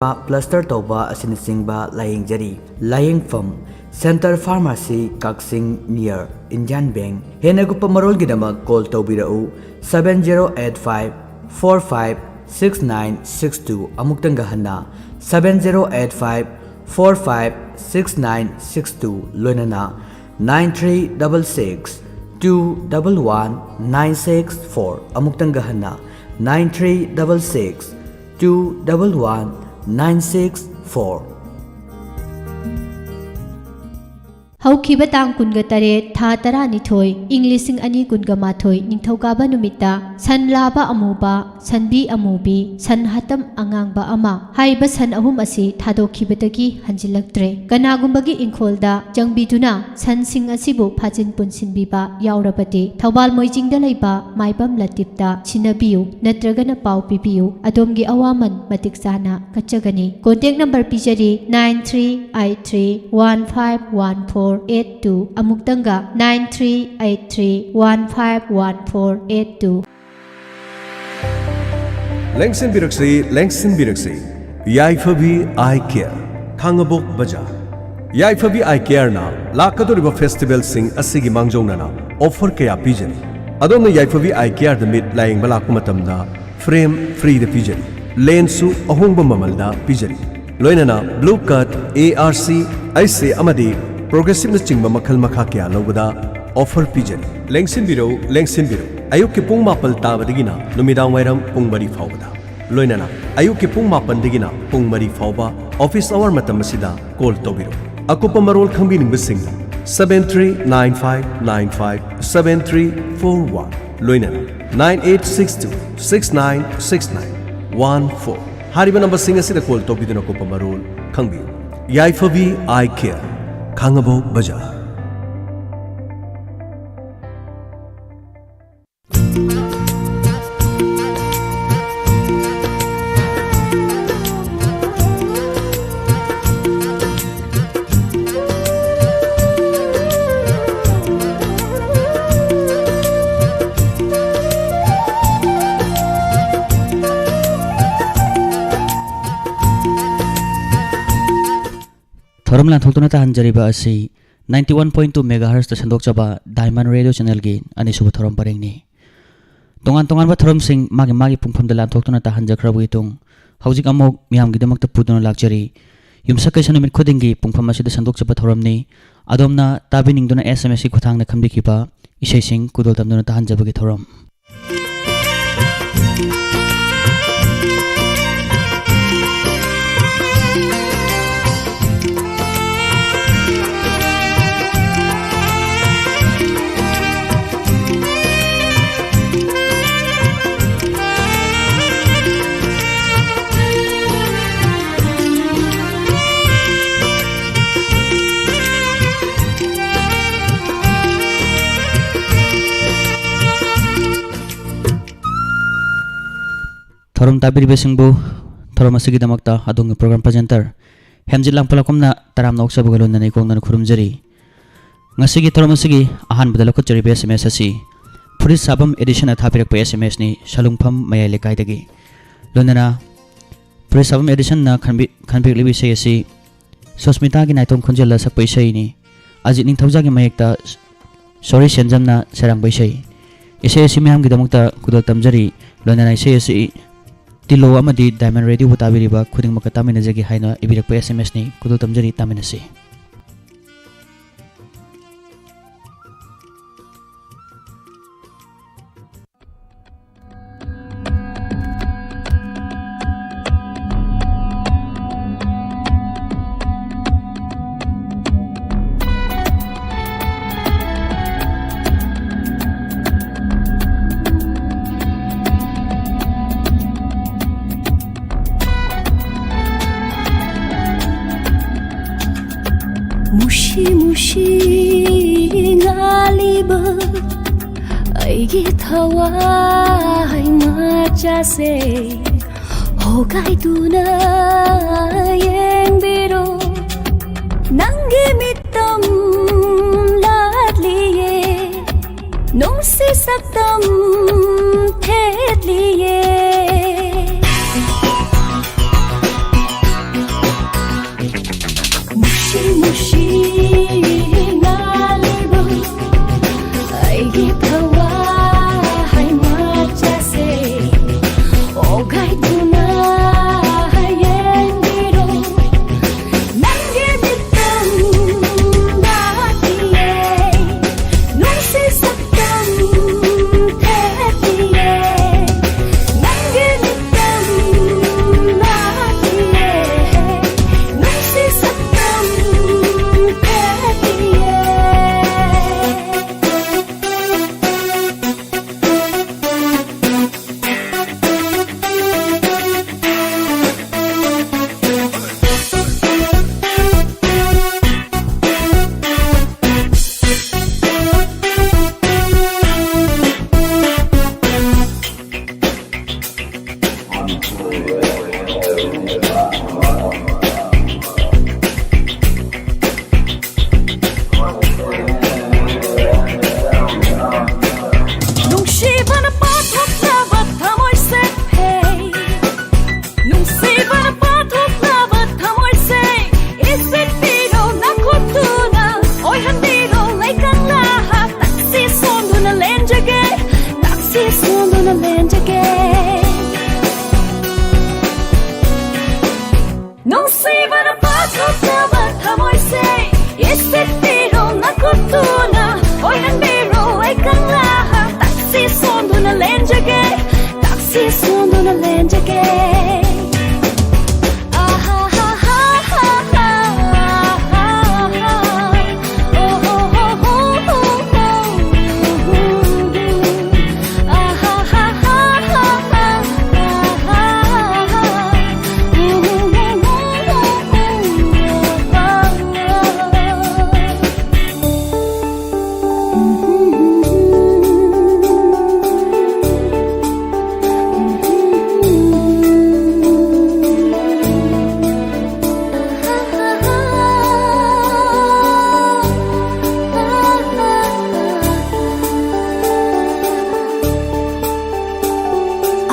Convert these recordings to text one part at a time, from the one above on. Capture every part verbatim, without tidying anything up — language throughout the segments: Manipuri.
ꯄ꯭ꯂꯥꯁꯇꯔ ꯇꯧꯕ ꯑꯁꯤꯅꯆꯤꯡꯕ ꯂꯥꯌꯦꯡꯖꯔꯤ꯫ ꯂꯥꯌꯦꯡꯐꯝ, Center Pharmacy, ꯀꯛꯆꯤꯡ, near Indian Bank꯫ ꯍꯦꯟꯅ ꯀꯨꯞꯄ ꯃꯔꯣꯜꯒꯤꯗꯃꯛ call ꯇꯧꯕꯤꯔꯛꯎ, seven zero eight five four five six nine six two꯫ ꯑꯃꯨꯛꯇꯪꯒ ꯍꯟꯅ, seven zero eight five four five six nine six two, ꯂꯣꯏꯅꯅ nine three double six two double one nine six four꯫ ꯑꯃꯨꯛꯇꯪꯒ ꯍꯟꯅ, nine three double six two double one nine six four꯫ ꯍꯧꯈꯤꯕ ꯇꯥꯡ ꯀꯨꯟꯒ ꯇꯔꯦꯠ, ꯊꯥ ꯇꯔꯥꯅꯤꯊꯣꯏ, ꯏꯪ ꯂꯤꯁꯤꯡ ꯑꯅꯤ ꯀꯨꯟꯒ ꯃꯥꯊꯣꯏ, ꯅꯤꯡꯊꯧꯀꯥꯕ ꯅꯨꯃꯤꯠꯇ ꯁꯟ ꯂꯥꯕ ꯑꯃꯨꯕ, ꯁꯟꯕꯤ ꯑꯃꯨꯕꯤ, ꯁꯟ ꯍꯥꯇꯝ ꯑꯉꯥꯡꯕ ꯑꯃ ꯍꯥꯏꯔꯤꯕ ꯁꯟ ꯑꯍꯨꯝ ꯑꯁꯤ ꯊꯥꯗꯣꯛꯈꯤꯕꯗꯒꯤ ꯍꯟꯖꯤꯜꯂꯛꯇ꯭ꯔꯦ꯫ ꯀꯅꯥꯒꯨꯝꯕꯒꯤ ꯏꯪꯈꯣꯜꯗ ꯆꯪꯕꯤꯗꯨꯅ ꯁꯟꯁꯤꯡ ꯑꯁꯤꯕꯨ ꯐꯥꯖꯤꯟ ꯄꯨꯟꯁꯤꯟꯕꯤꯕ ꯌꯥꯎꯔꯕꯗꯤ, ꯊꯧꯕꯥꯜ ꯃꯣꯏꯖꯤꯡꯗ ꯂꯩꯕ ꯃꯥꯏꯕꯝ ꯂꯇꯤꯞꯇ ꯁꯤꯟꯅꯕꯤꯌꯨ ꯅꯠꯇ꯭ꯔꯒꯅ ꯄꯥꯎ ꯄꯤꯕꯤꯌꯨ꯫ ꯑꯗꯣꯝꯒꯤ ꯑꯋꯥꯃꯟ ꯃꯇꯤꯛ ꯆꯥꯅ ꯀꯠꯆꯒꯅꯤ꯫ Contact number ꯄꯤꯖꯔꯤ, nine three eight three one five one four eight two꯫ ꯑꯃꯨꯛꯇꯪꯒ, nine three eight three one five one four eight two꯫ ꯂꯦꯡꯁꯤꯟꯕꯤꯔꯛꯁꯤ, ꯂꯦꯡꯁꯤꯟꯕꯤꯔꯛꯁꯤ꯫ ꯌꯥꯏꯐꯕꯤ Eye Care, ꯈꯥꯡꯉꯕꯣꯛ ꯕꯖꯥꯔ꯫ ꯌꯥꯏꯐꯕꯤ Eye Careꯅ ꯂꯥꯛꯀꯗꯧꯔꯤꯕ festivalꯁꯤꯡ ꯑꯁꯤꯒꯤ ꯃꯥꯡꯖꯧꯅꯅ offer ꯀꯌꯥ ꯄꯤꯖꯔꯤ꯫ ꯑꯗꯣꯝꯅ ꯌꯥꯏꯐꯕꯤ Eye Careꯗ ꯃꯤꯠ ꯂꯥꯌꯦꯡꯕ ꯂꯥꯛꯄ ꯃꯇꯝꯗ frame freeꯗ ꯄꯤꯖꯔꯤ꯫ Lensꯁꯨ ꯑꯍꯣꯡꯕ ꯃꯃꯜꯗ ꯄꯤꯖꯔꯤ꯫ ꯂꯣꯏꯅꯅ blue cut, ARC, ꯑꯩꯁꯦ ꯑꯃꯗꯤ progressiveꯅꯆꯤꯡꯕ ꯃꯈꯜ ꯃꯈꯥ ꯀꯌꯥ ꯂꯧꯕꯗ offer ꯄꯤꯖꯔꯤ꯫ ꯂꯦꯡꯁꯤꯟꯕꯤꯔꯧ, ꯂꯦꯡꯁꯤꯟꯕꯤꯔꯧ꯫ ꯑꯌꯨꯛꯀꯤ ꯄꯨꯡ ꯃꯥꯄꯜ ꯇꯥꯕꯗꯒꯤꯅ ꯅꯨꯃꯤꯗꯥꯡ ꯋꯥꯏꯔꯝ ꯄꯨꯡ ꯃꯔꯤ ꯐꯥꯎꯕꯗ꯫ ꯂꯣꯏꯅꯅ ꯑꯌꯨꯛꯀꯤ ꯄꯨꯡ ꯃꯥꯄꯟꯗꯒꯤꯅ ꯄꯨꯡ ꯃꯔꯤ ꯐꯥꯎꯕ office hour ꯃꯇꯝ ꯑꯁꯤꯗ call ꯇꯧꯕꯤꯔꯛꯎ꯫ ꯑꯀꯨꯞꯄ ꯃꯔꯣꯜ ꯈꯪꯕꯤꯅꯤꯡꯕꯁꯤꯡꯅ seven three nine five nine five seven three four one, ꯂꯣꯏꯅꯅ nine eight six two six nine six nine one four ꯍꯥꯏꯔꯤꯕ numberꯁꯤꯡ ꯑꯁꯤꯗ call ꯇꯧꯕꯤꯗꯨꯅ ꯑꯀꯨꯞꯄ ꯃꯔꯣꯜ ꯈꯪꯕꯤꯌꯨ꯫ ꯌꯥꯏꯐꯕꯤ Eye Care, ꯈꯥꯡꯉꯕꯣꯛ ꯕꯖꯥꯔ꯫ ꯊꯧꯔꯝ ꯂꯥꯟꯊꯣꯛꯇꯨꯅ ꯇꯥꯍꯟꯖꯔꯤꯕ ꯑꯁꯤ ninety one point two megahertzꯇ ꯁꯟꯗꯣꯛꯆꯕ Diamond Radio Channelꯒꯤ ꯑꯅꯤꯁꯨꯕ ꯊꯧꯔꯝ ꯄꯔꯦꯡꯅꯤ꯫ ꯇꯣꯉꯥꯟ ꯇꯣꯉꯥꯟꯕ ꯊꯧꯔꯝꯁꯤꯡ ꯃꯥꯒꯤ ꯃꯥꯒꯤ ꯄꯨꯡꯐꯝꯗ ꯂꯥꯟꯊꯣꯛꯇꯨꯅ ꯇꯥꯍꯟꯖꯈ꯭ꯔꯕꯒꯤ ꯇꯨꯡ, ꯍꯧꯖꯤꯛ ꯑꯃꯨꯛ ꯃꯤꯌꯥꯝꯒꯤꯗꯃꯛꯇ ꯄꯨꯗꯨꯅ ꯂꯥꯛꯆꯔꯤ꯫ ꯌꯨꯝꯁꯀꯩꯁ ꯅꯨꯃꯤꯠ ꯈꯨꯗꯤꯡꯒꯤ ꯄꯨꯡꯐꯝ ꯑꯁꯤꯗ ꯁꯟꯗꯣꯛꯆꯕ ꯊꯧꯔꯝꯅꯤ꯫ ꯑꯗꯣꯝꯅ ꯇꯥꯕꯤꯅꯤꯡꯗꯨꯅ S M Sꯀꯤ ꯈꯨꯠꯊꯥꯡꯗ ꯈꯟꯕꯤꯈꯤꯕ ꯏꯁꯩꯁꯤꯡ ꯈꯨꯗꯣꯜ ꯇꯝꯗꯨꯅ ꯇꯥꯍꯟꯖꯕꯒꯤ ꯊꯧꯔꯝ꯫ ꯊꯧꯔꯝ ꯇꯥꯕꯤꯔꯤꯕꯁꯤꯡꯕꯨ ꯊꯧꯔꯝ ꯑꯁꯤꯒꯤꯗꯃꯛꯇ ꯑꯗꯣꯝꯒꯤ program presenter ꯍꯦꯝꯖꯤꯠ ꯂꯥꯡꯄꯂꯥꯛꯄꯝꯅ ꯇꯔꯥꯝꯅ ꯑꯣꯛꯆꯕꯒ ꯂꯣꯏꯅꯅ ꯏꯀꯣꯡꯗꯅ ꯈꯨꯔꯨꯝꯖꯔꯤ꯫ ꯉꯁꯤꯒꯤ ꯊꯧꯔꯝ ꯑꯁꯤꯒꯤ ꯑꯍꯥꯟꯕꯗ ꯂꯧꯈꯠꯆꯔꯤꯕ S M S ꯑꯁꯤ ꯐꯨꯔꯤꯠ ꯁꯥꯐꯝ editionꯅ ꯊꯥꯕꯤꯔꯛꯄ S M Sꯅꯤ, ꯁꯂꯨꯡꯐꯝ ꯃꯌꯥꯏ ꯂꯩꯀꯥꯏꯗꯒꯤ꯫ ꯂꯣꯏꯅꯅ ꯐꯨꯔꯤꯠ ꯁꯥꯐꯝ editionꯅ ꯈꯟꯕꯤ-, ꯈꯟꯕꯤꯔꯛꯂꯤꯕ ꯏꯁꯩ ꯑꯁꯤ ꯁꯨꯁꯃꯤꯇꯥꯒꯤ ꯅꯥꯏꯇꯣꯝ ꯈꯣꯟꯖꯦꯜꯗ ꯁꯛꯄ ꯏꯁꯩꯅꯤ꯫ ꯑꯖꯤꯠ ꯅꯤꯡꯊꯧꯖꯥꯒꯤ ꯃꯌꯦꯛꯇ ꯁꯣꯔꯤ ꯁꯦꯟꯖꯝꯅ ꯁꯩꯔꯥꯡꯕ ꯏꯁꯩ꯫ ꯏꯁꯩ ꯑꯁꯤ ꯃꯌꯥꯝꯒꯤꯗꯃꯛꯇ ꯈꯨꯗꯣꯜ ꯇꯝꯖꯔꯤ꯫ ꯂꯣꯏꯅꯅ ꯏꯁꯩ ꯑꯁꯤ ꯇꯤꯜꯂꯣ ꯑꯃꯗꯤ Diamond Radioꯕꯨ ꯇꯥꯕꯤꯔꯤꯕ ꯈꯨꯗꯤꯡꯃꯛꯀ ꯇꯥꯃꯤꯟꯅꯖꯒꯦ ꯍꯥꯏꯅ ꯏꯕꯤꯔꯛꯄ S M Sꯅꯤ꯫ ꯈꯨꯗꯣꯜ ꯇꯝꯖꯔꯤ, ꯇꯥꯃꯤꯟꯅꯁꯤ꯫ ꯃꯨꯁꯤ ꯃꯨꯁꯤ ꯉꯥꯜꯂꯤꯕ ꯑꯩꯒꯤ ꯊꯋꯥꯏ ꯃꯆꯥꯁꯦ, ꯍꯣꯒꯥꯏꯗꯨꯅ ꯌꯦꯡꯕꯤꯔꯣ, ꯅꯪꯒꯤ ꯃꯤꯠꯇꯝ ꯂꯥꯠꯂꯤꯌꯦ, ꯅꯨꯡꯁꯤ ꯁꯛꯇꯝ ꯊꯦꯠꯂꯤꯌꯦ꯫ ꯅꯨꯡꯁꯤꯕꯅ ꯄꯥꯊꯣꯛꯆꯕ ꯊꯃꯣꯏꯁꯦ ꯏꯁꯤꯠꯄꯤꯔꯣ ꯅꯈꯨꯠꯇꯨꯅ, ꯑꯣꯏꯍꯟꯕꯤꯔꯣ ꯑꯩ ꯀꯪꯂꯥ꯫ ꯇꯛꯁꯤ ꯁꯣꯟꯗꯨꯅ ꯂꯦꯟꯖꯒꯦ, ꯇꯛꯁꯤ ꯁꯣꯟꯗꯨꯅ ꯂꯦꯟꯖꯒꯦ꯫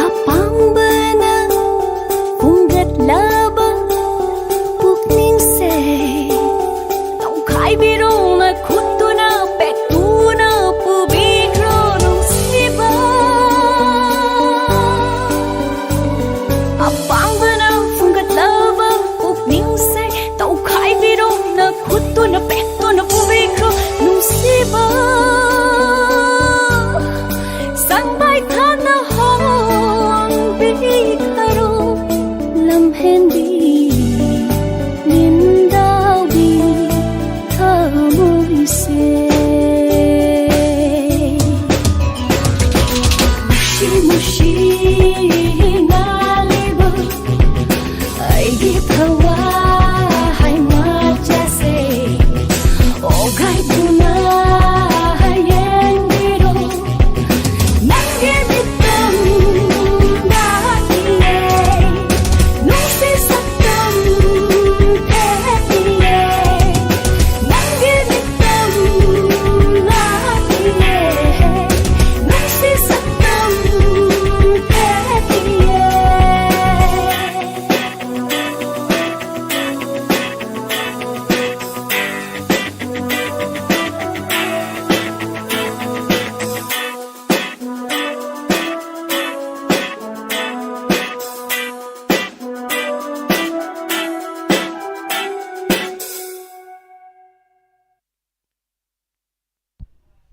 ꯑꯄꯥꯝꯕꯅ ꯐꯨꯡꯒꯠꯂꯕ ꯄꯨꯛꯅꯤꯡꯁꯦ ꯇꯧꯈꯥꯏꯕꯤꯔꯣ ꯅꯈꯨꯠꯇꯨꯅ, ꯄꯦꯛꯇꯨꯅ ꯄꯨꯕꯤꯈ꯭ꯔꯣ ꯅꯨꯡꯁꯤꯕ꯫ ꯑꯄꯥꯝꯕꯅ ꯐꯨꯡꯒꯠꯂꯕ ꯄꯨꯛꯅꯤꯡꯁꯦ ꯇꯧꯈꯥꯏꯕꯤꯔꯣ ꯅꯈꯨꯠꯇꯨꯅ, ꯄꯦꯛꯇꯨꯅ ꯄꯨꯕꯤꯈ꯭ꯔꯣ ꯅꯨꯡꯁꯤꯕ꯫ ꯁꯪꯕꯥꯏ ꯊꯥꯅ ꯍꯣꯡꯕꯤꯈ꯭ꯔꯣ ꯂꯝꯍꯦꯟꯕꯤ ꯂꯤꯟꯗꯥꯎꯕꯤ ꯊꯃꯣꯏꯁꯦ꯫ ꯅꯨꯡꯁꯤ ꯅꯨꯡꯁꯤ ꯉꯥꯜꯂꯤꯕ ꯑꯩꯒꯤ ꯊꯋꯥꯏ ꯃꯆꯥꯁꯦ, ꯑꯣꯒꯥꯏꯗꯨꯅ ꯌꯦꯡꯕꯤꯔꯣ꯫ ꯅꯪꯒꯤ ꯃꯤꯠꯇꯝ ꯂꯥꯛꯂꯦ, ꯅꯨꯡꯁꯤ ꯁꯛꯇꯝ ꯊꯦꯠꯂꯦ꯫ ꯅꯪꯒꯤ ꯃꯤꯠꯇꯝ ꯂꯥꯛꯂꯦ, ꯅꯨꯡꯁꯤ ꯁꯛꯇꯝ ꯊꯦꯠꯂꯦ꯫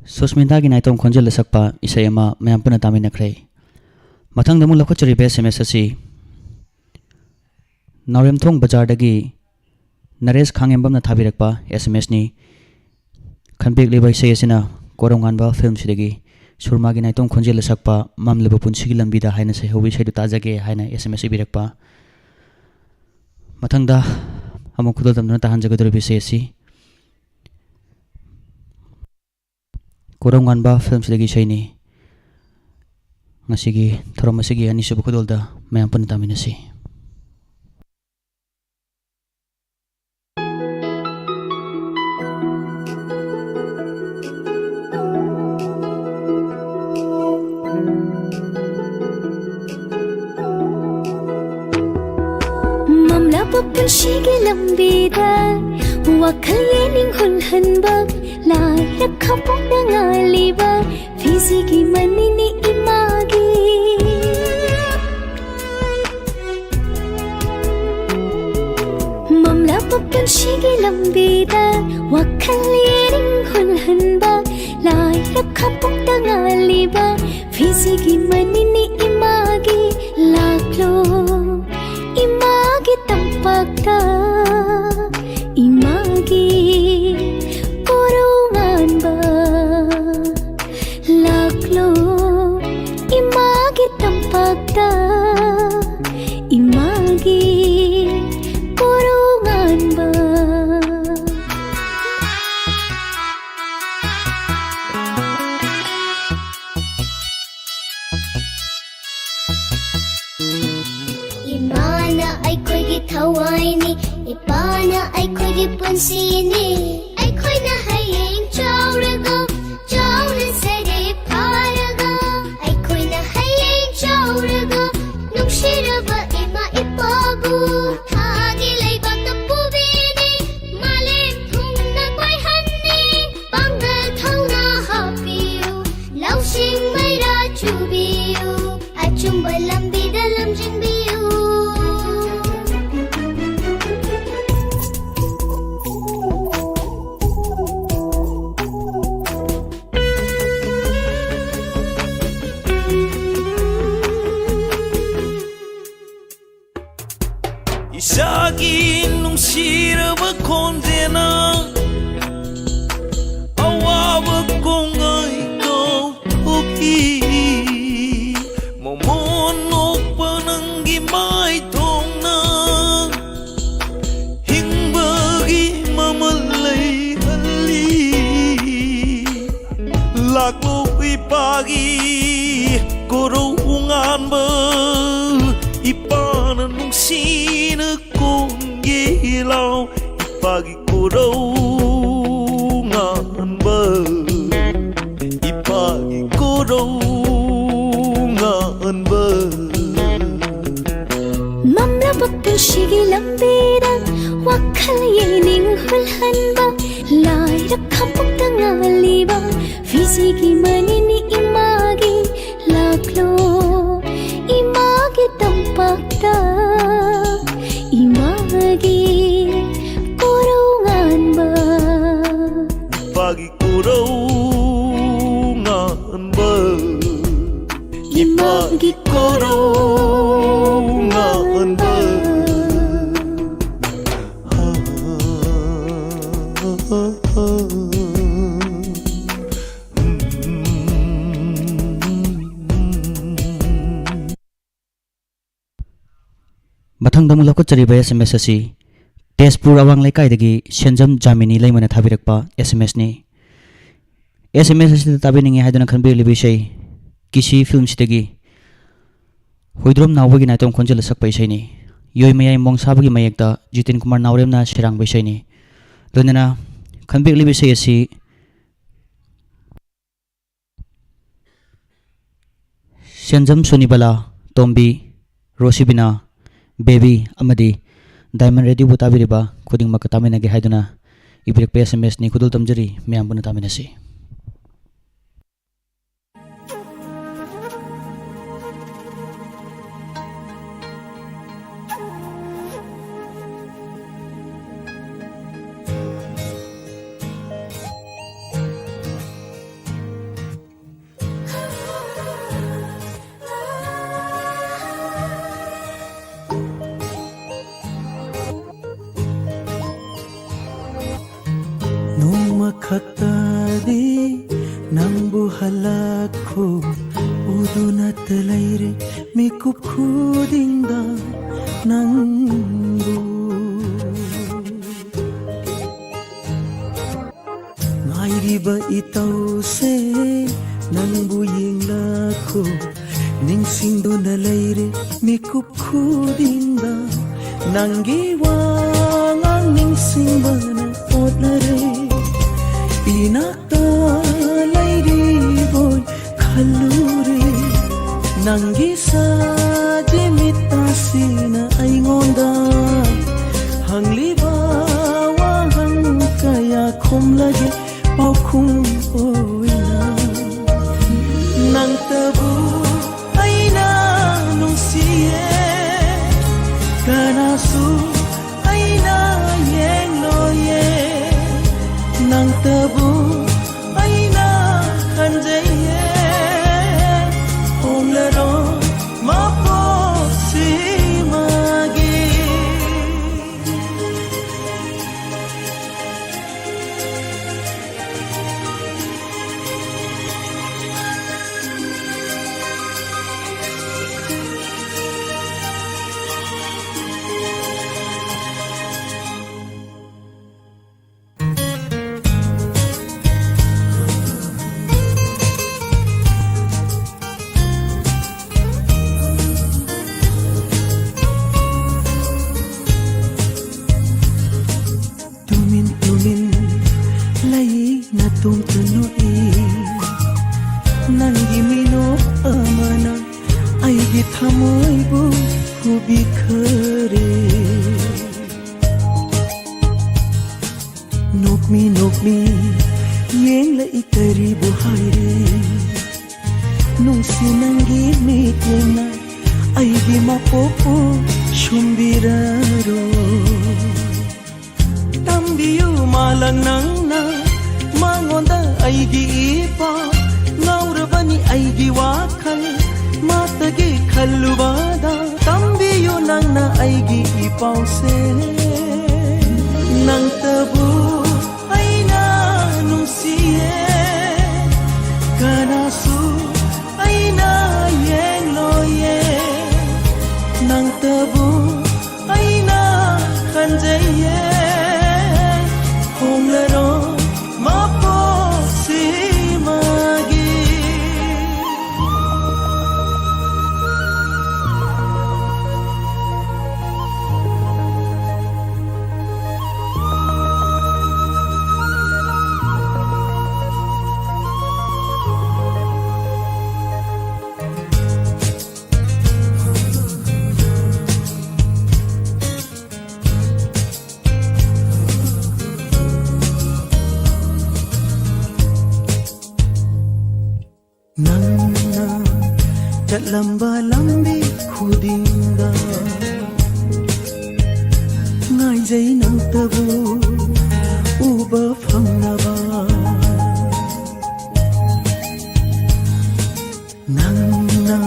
ꯁꯨꯁꯃꯤꯇꯥꯒꯤ ꯅꯥꯏꯇꯣꯝ ꯈꯣꯟꯖꯦꯜꯗ ꯁꯛꯄ ꯏꯁꯩ ꯑꯃ ꯃꯌꯥꯝ ꯄꯨꯟꯅ ꯇꯥꯃꯤꯟꯅꯈ꯭ꯔꯦ꯫ ꯃꯊꯪꯗ ꯑꯃꯨꯛ ꯂꯧꯈꯠꯆꯔꯤꯕ S M S ꯑꯁꯤ ꯅꯥꯎꯔꯦꯝꯊꯣꯡ ꯕꯖꯥꯔꯗꯒꯤ ꯅꯔꯦꯁ ꯈꯥꯉꯦꯝꯕꯝꯅ ꯊꯥꯕꯤꯔꯛꯄ S M S ꯅꯤ꯫ ꯈꯟꯕꯤꯔꯛꯂꯤꯕ ꯏꯁꯩ ꯑꯁꯤꯅ ꯀꯣꯔꯧꯉꯥꯟꯕ ꯐꯤꯂꯝꯁꯤꯗꯒꯤ ꯁꯨꯔꯃꯥꯒꯤ ꯅꯥꯏꯇꯣꯝ ꯈꯣꯟꯖꯦꯜꯗ ꯁꯛꯄ ꯃꯝꯂꯕ ꯄꯨꯟꯁꯤꯒꯤ ꯂꯝꯕꯤꯗ ꯍꯥꯏꯅ ꯁꯩꯍꯧꯕ ꯏꯁꯩꯗꯨ ꯇꯥꯖꯒꯦ ꯍꯥꯏꯅ S M S ꯏꯕꯤꯔꯛꯄ꯫ ꯃꯊꯪꯗ ꯑꯃꯨꯛ ꯈꯨꯗꯣꯜ ꯇꯝꯗꯨꯅ ꯇꯥꯍꯟꯖꯒꯗꯧꯔꯤꯕ ꯏꯁꯩ ꯑꯁꯤ ꯀꯣꯔꯧꯉꯥꯟꯕ ꯐꯤꯂꯝꯁꯤꯗꯒꯤ ꯏꯁꯩꯅꯤ꯫ ꯉꯁꯤꯒꯤ ꯊꯧꯔꯝ ꯑꯁꯤꯒꯤ ꯑꯅꯤꯁꯨꯕ ꯈꯨꯗꯣꯜꯗ ꯃꯌꯥꯝ ꯄꯨꯟꯅ ꯇꯥꯃꯤꯟꯅꯁꯤ꯫ ꯃꯝꯂꯕ ꯄꯨꯟꯁꯤꯒꯤ ꯂꯝꯕꯤꯗ ꯋꯥꯈꯜ ꯌꯦꯅꯤꯡ ꯍꯨꯜꯍꯟꯕ ꯂꯥꯏꯔ ꯈꯥꯄꯣꯛꯅ ꯉꯥꯜꯂꯤꯕ ꯐꯤꯖꯤꯒꯤ ꯃꯅꯤꯅꯤ ꯏꯃꯥꯒꯤ꯫ ꯃꯝꯂꯕ ꯄꯨꯟꯁꯤꯒꯤ ꯂꯝꯕꯤꯗ ꯋꯥꯈꯜ ꯌꯦꯅꯤꯡ ꯍꯨꯜꯍꯟꯕ ꯂꯥꯏꯔ ꯈꯥꯄꯣꯛꯇ ꯉꯥꯜꯂꯤꯕ ꯐꯤꯖꯤꯒꯤ ꯃꯅꯤꯅꯤ ꯏꯃꯥꯒꯤ꯫ ꯂꯥꯛꯂꯣ ꯏꯃꯥꯒꯤ ꯇꯝꯄꯥꯛꯇ ꯏꯃꯥꯒꯤ ꯀꯣꯔꯧꯉꯥꯟꯕ꯫ ꯂꯥꯛꯂꯣ ꯏꯃꯥꯒꯤ ꯇꯝꯄꯥꯛꯇ ꯏꯃꯥꯒꯤ ꯀꯣꯔꯧꯉꯥꯟꯕ꯫ ꯏꯃꯥꯅ ꯑꯩꯈꯣꯏꯒꯤ ꯊꯋꯥꯏꯅꯤ, ꯏꯄꯥꯅ ꯑꯩꯈꯣꯏꯒꯤ ꯄꯨꯟꯁꯤꯅꯤ꯫ ꯑꯩꯈꯣꯏꯅ ꯍꯌꯦꯡ ꯆꯥꯎꯔꯒ ꯆꯥꯎꯅ ꯁꯩꯔꯦ ꯐꯥꯔꯒ, ꯑꯩꯈꯣꯏꯅ ꯍꯌꯦꯡ ꯆꯥꯎꯔꯒ ꯅꯨꯡꯁꯤꯔꯕ ꯏꯃꯥ ꯏꯄꯥꯕꯨ ꯊꯥꯒꯤ ꯂꯩꯕꯥꯛꯇ ꯄꯨꯕꯤꯅꯤ꯫ ꯃꯥꯂꯦꯝ ꯊꯨꯡꯅ ꯀꯣꯏꯍꯟꯅꯤ꯫ ꯄꯥꯡꯒꯜ ꯊꯧꯅꯥ ꯍꯥꯞꯄꯤꯌꯨ, ꯂꯧꯁꯤꯡ ꯃꯩꯔꯥ ꯆꯨꯕꯤꯌꯨ, ꯑꯆꯨꯝꯕ ꯂꯝꯕꯤꯗ ꯂꯝꯖꯤꯡꯕꯤꯌꯨ꯫ ꯅꯨꯡꯁꯤꯔꯕ ꯈꯣꯟꯖꯦꯜꯅ ꯑꯋꯥꯕ ꯀꯣꯡꯒꯩ ꯀꯧꯊꯣꯛꯏ꯫ ꯃꯣꯃꯣꯟ ꯅꯣꯛꯄ ꯅꯪꯒꯤ ꯃꯥꯏꯊꯣꯡꯅ ꯍꯤꯡꯕꯒꯤ ꯃꯃꯜ ꯂꯩꯍꯜꯂꯤ꯫ ꯂꯥꯛꯂꯣ ꯏꯄꯥꯒꯤ ꯀꯣꯔꯧ ꯉꯥꯟꯕ, ꯏꯄꯥꯅ ꯅꯨꯡꯁꯤꯅ ꯀꯣꯟꯒꯦ ꯂꯥꯎ꯫ ꯏꯄꯥꯒꯤ ꯀꯣꯔꯧ ꯉꯥꯟꯕ, ꯏꯄꯥꯒꯤ ꯀꯣꯔꯧ ꯉꯥꯟꯕ꯫ ꯃꯝꯂꯕ ꯄꯨꯟꯁꯤꯒꯤ ꯂꯝꯕꯤꯗ ꯋꯥꯈꯜ ꯌꯦꯡꯅꯤꯡ ꯍꯨꯜꯍꯟꯕ, ꯂꯥꯏꯔ ꯈꯝꯕꯣꯛꯇ ꯉꯥꯜꯂꯤꯕ ꯐꯤꯖꯤꯒꯤ ꯃꯅꯤꯅꯤ ꯏꯃꯥꯒꯤ꯫ ꯂꯥꯛꯂꯣ ꯏꯃꯥꯒꯤ ꯇꯝꯄꯥꯛꯇ, ꯏꯃꯥꯒꯤ ꯀꯣꯔꯧ ꯉꯥꯟꯕ꯫ ꯏꯄꯥꯒꯤ ꯀꯣꯔꯧ ꯉꯥꯟꯕ, ꯏꯃꯥꯒꯤ ꯀꯣꯔꯧ ꯉꯥꯟꯕ꯫ ꯃꯊꯪꯗ ꯑꯃꯨꯛ ꯂꯧꯈꯠꯆꯔꯤꯕ ꯑꯦꯁ ꯑꯦꯝ ꯑꯦꯁ ꯑꯁꯤ ꯇꯦꯖꯄꯨꯔ ꯑꯋꯥꯡ ꯂꯩꯀꯥꯏꯗꯒꯤ ꯁꯦꯟꯖꯝ ꯖꯥꯃꯤꯅꯤ ꯂꯩꯃꯅ ꯊꯥꯕꯤꯔꯛꯄ ꯑꯦꯁ ꯑꯦꯝ ꯑꯦꯁꯅꯤ꯫ ꯑꯦꯁ ꯑꯦꯝ ꯑꯦꯁ ꯑꯁꯤꯗ ꯇꯥꯕꯤꯅꯤꯡꯉꯤ ꯍꯥꯏꯗꯨꯅ ꯈꯟꯕꯤꯔꯛꯂꯤꯕ ꯏꯁꯩ ꯀꯤꯁꯤ ꯐꯤꯂꯝꯁꯤꯗꯒꯤ ꯍꯨꯏꯗ꯭ꯔꯣꯝ ꯅꯥꯎꯕꯒꯤ ꯅꯥꯏꯇꯣꯝ ꯈꯣꯟꯖꯦꯜꯗ ꯁꯛꯄ ꯏꯁꯩꯅꯤ꯫ ꯌꯣꯏꯃꯌꯥꯏ ꯃꯣꯡꯁꯥꯕꯒꯤ ꯃꯌꯦꯛꯇ ꯖꯤꯇꯦꯟ ꯀꯨꯃꯥꯔ ꯅꯥꯎꯔꯦꯝꯅ ꯁꯩꯔꯥꯡꯕ ꯏꯁꯩꯅꯤ꯫ ꯂꯣꯏꯅꯅ ꯈꯟꯕꯤꯔꯛꯂꯤꯕ ꯏꯁꯩ ꯑꯁꯤ ꯁꯦꯟꯖꯝ ꯁꯨꯅꯤꯕꯂꯥ, ꯇꯣꯝꯕꯤ, ꯔꯣꯁꯤꯕꯤꯅꯥ, ꯕꯦꯕꯤ ꯑꯃꯗꯤ ꯗꯥꯏꯃꯟ ꯔꯦꯗꯤꯑꯣꯕꯨ ꯇꯥꯕꯤꯔꯤꯕ ꯈꯨꯗꯤꯡꯃꯛꯀ ꯇꯥꯃꯤꯟꯅꯒꯦ ꯍꯥꯏꯗꯨꯅ ꯏꯕꯤꯔꯛꯄ ꯑꯦꯁ ꯑꯦꯝ ꯑꯦꯁꯅꯤ꯫ ꯈꯨꯗꯣꯜ ꯇꯝꯖꯔꯤ, ꯃꯌꯥꯝ ꯄꯨꯟꯅ ꯇꯥꯃꯤꯟꯅꯁꯤ꯫ ꯑꯃꯈꯛꯇꯗꯤ ꯅꯪꯕꯨ ꯍꯜꯂꯛꯈꯣ ꯎꯗꯨꯅꯇ ꯂꯩꯔꯦ ꯃꯤꯀꯨꯞ ꯈꯨꯗꯤꯡꯗ ꯅꯪꯕꯨ꯫ ꯉꯥꯏꯔꯤꯕ ꯏꯇꯧꯁꯦ ꯅꯪꯕꯨ ꯌꯦꯡꯂꯛꯈꯣ ꯅꯤꯡꯁꯤꯡꯗꯨꯅ ꯂꯩꯔꯦ ꯃꯤꯀꯨꯞ ꯈꯨꯗꯤꯡꯗ ꯅꯪꯒꯤ ꯋꯥꯉꯥꯡ ꯅꯤꯡꯁꯤꯡꯕꯅ ꯑꯣꯠꯂꯔꯦ ꯏꯅꯥꯛꯇ ꯂꯩꯔꯤꯕꯣꯏ ꯈꯜꯂꯨꯔꯦ ꯅꯪꯒꯤ ꯁꯥꯖꯤ ꯃꯤꯠꯇꯁꯤꯅ ꯑꯩꯉꯣꯟꯗ ꯍꯪꯂꯤꯕ ꯋꯥꯍꯪ ꯀꯌꯥ ꯈꯨꯝꯂꯒꯦ ꯄꯥꯎꯈꯨꯝ ꯑꯣꯏꯅ ꯅꯪꯇꯕꯨ ꯑꯩꯅ ꯅꯨꯡꯁꯤꯌꯦ ꯀꯅꯥꯁꯨ ꯑꯩꯅ ꯌꯦꯡꯂꯣꯏꯌꯦ ꯅꯪꯇꯕꯨ ꯑꯩꯅ ꯈꯟꯖꯩꯌꯦ ꯍꯣꯡꯂꯔꯣꯏ ꯃꯄꯣꯛꯁꯤꯃꯒꯤ꯫ ꯇꯨꯃꯤꯟ ꯇꯨꯃꯤꯟ ꯂꯩ ꯅꯇꯣꯝꯇ ꯅꯣꯛꯏ ꯅꯪꯒꯤ ꯃꯤꯅꯣꯛ ꯑꯃꯅ ꯑꯩꯒꯤ ꯊꯃꯣꯏꯕꯨ ꯍꯨꯕꯤꯈꯔꯦ ꯅꯣꯛꯃꯤ ꯅꯣꯛꯃꯤ ꯌꯦꯡꯂꯛꯏ ꯀꯔꯤꯕꯨ ꯍꯥꯏꯔꯤ ꯅꯨꯡꯁꯤ ꯅꯪꯒꯤ ꯃꯤꯠꯌꯦꯡꯅ ꯑꯩꯒꯤ ꯃꯄꯣꯛꯄꯨ ꯁꯨꯝꯕꯤꯔꯔꯣ ꯇꯝꯕꯤꯌꯨ ꯃꯥꯂꯪ ꯅꯪꯅ ꯃꯉꯣꯟꯗ ꯑꯩꯒꯤ ꯏꯄꯥ ꯉꯥꯎꯔꯕꯅꯤ ꯑꯩꯒꯤ ꯋꯥꯈꯜ ꯃꯥꯇꯒꯤ ꯈꯜꯂꯨꯕꯗ ꯇꯝꯕꯤꯌꯨ ꯅꯪꯅ ꯑꯩꯒꯤ ꯏꯄꯥꯎꯁꯦ ꯅꯪꯇꯕꯨ ꯑꯩꯅ ꯈꯣꯡꯖꯩꯌꯦ, ꯍꯣꯡꯂꯔꯣ ꯃꯄꯣꯛꯁꯤꯃꯒꯤ꯫ ꯅꯪꯅ ꯆꯠꯂꯝꯕ ꯂꯝꯕꯤ ꯈꯨꯗꯤꯡꯗ ꯉꯥꯏꯖꯩ ꯅꯪꯇꯕꯨ ꯎꯕ ꯐꯪꯅꯕ꯫ ꯅꯪꯅ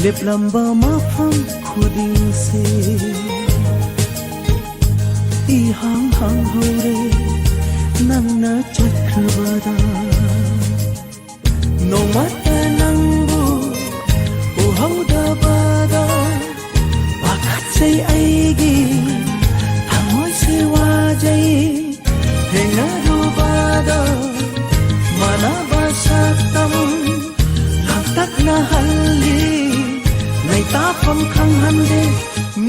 ꯂꯦꯞꯂꯝꯕ ꯃꯐꯝ ꯈꯨꯗꯤꯡꯁꯦ ꯏꯍꯥꯡ ꯍꯥꯡꯍꯧꯔꯦ ꯅꯪꯅ ꯆꯠꯈ꯭ꯔꯕꯗ꯫ ꯅꯣꯡꯃꯇ ꯅꯪꯕꯨ ꯎꯍꯧꯗꯕꯗ ꯄꯥꯈꯠꯆꯩ ꯑꯩꯒꯤ ꯊꯃꯣꯏꯁꯦ ꯋꯥꯖꯩ꯫ ꯊꯦꯡꯅꯔꯨꯕꯗ ꯃꯥꯟꯅꯕ ꯁꯛꯇꯝ ꯂꯥꯡꯇꯛꯅꯍꯜꯂꯤ꯫ ꯂꯩꯇꯥꯐꯝ ꯈꯪꯍꯟꯗꯦ꯫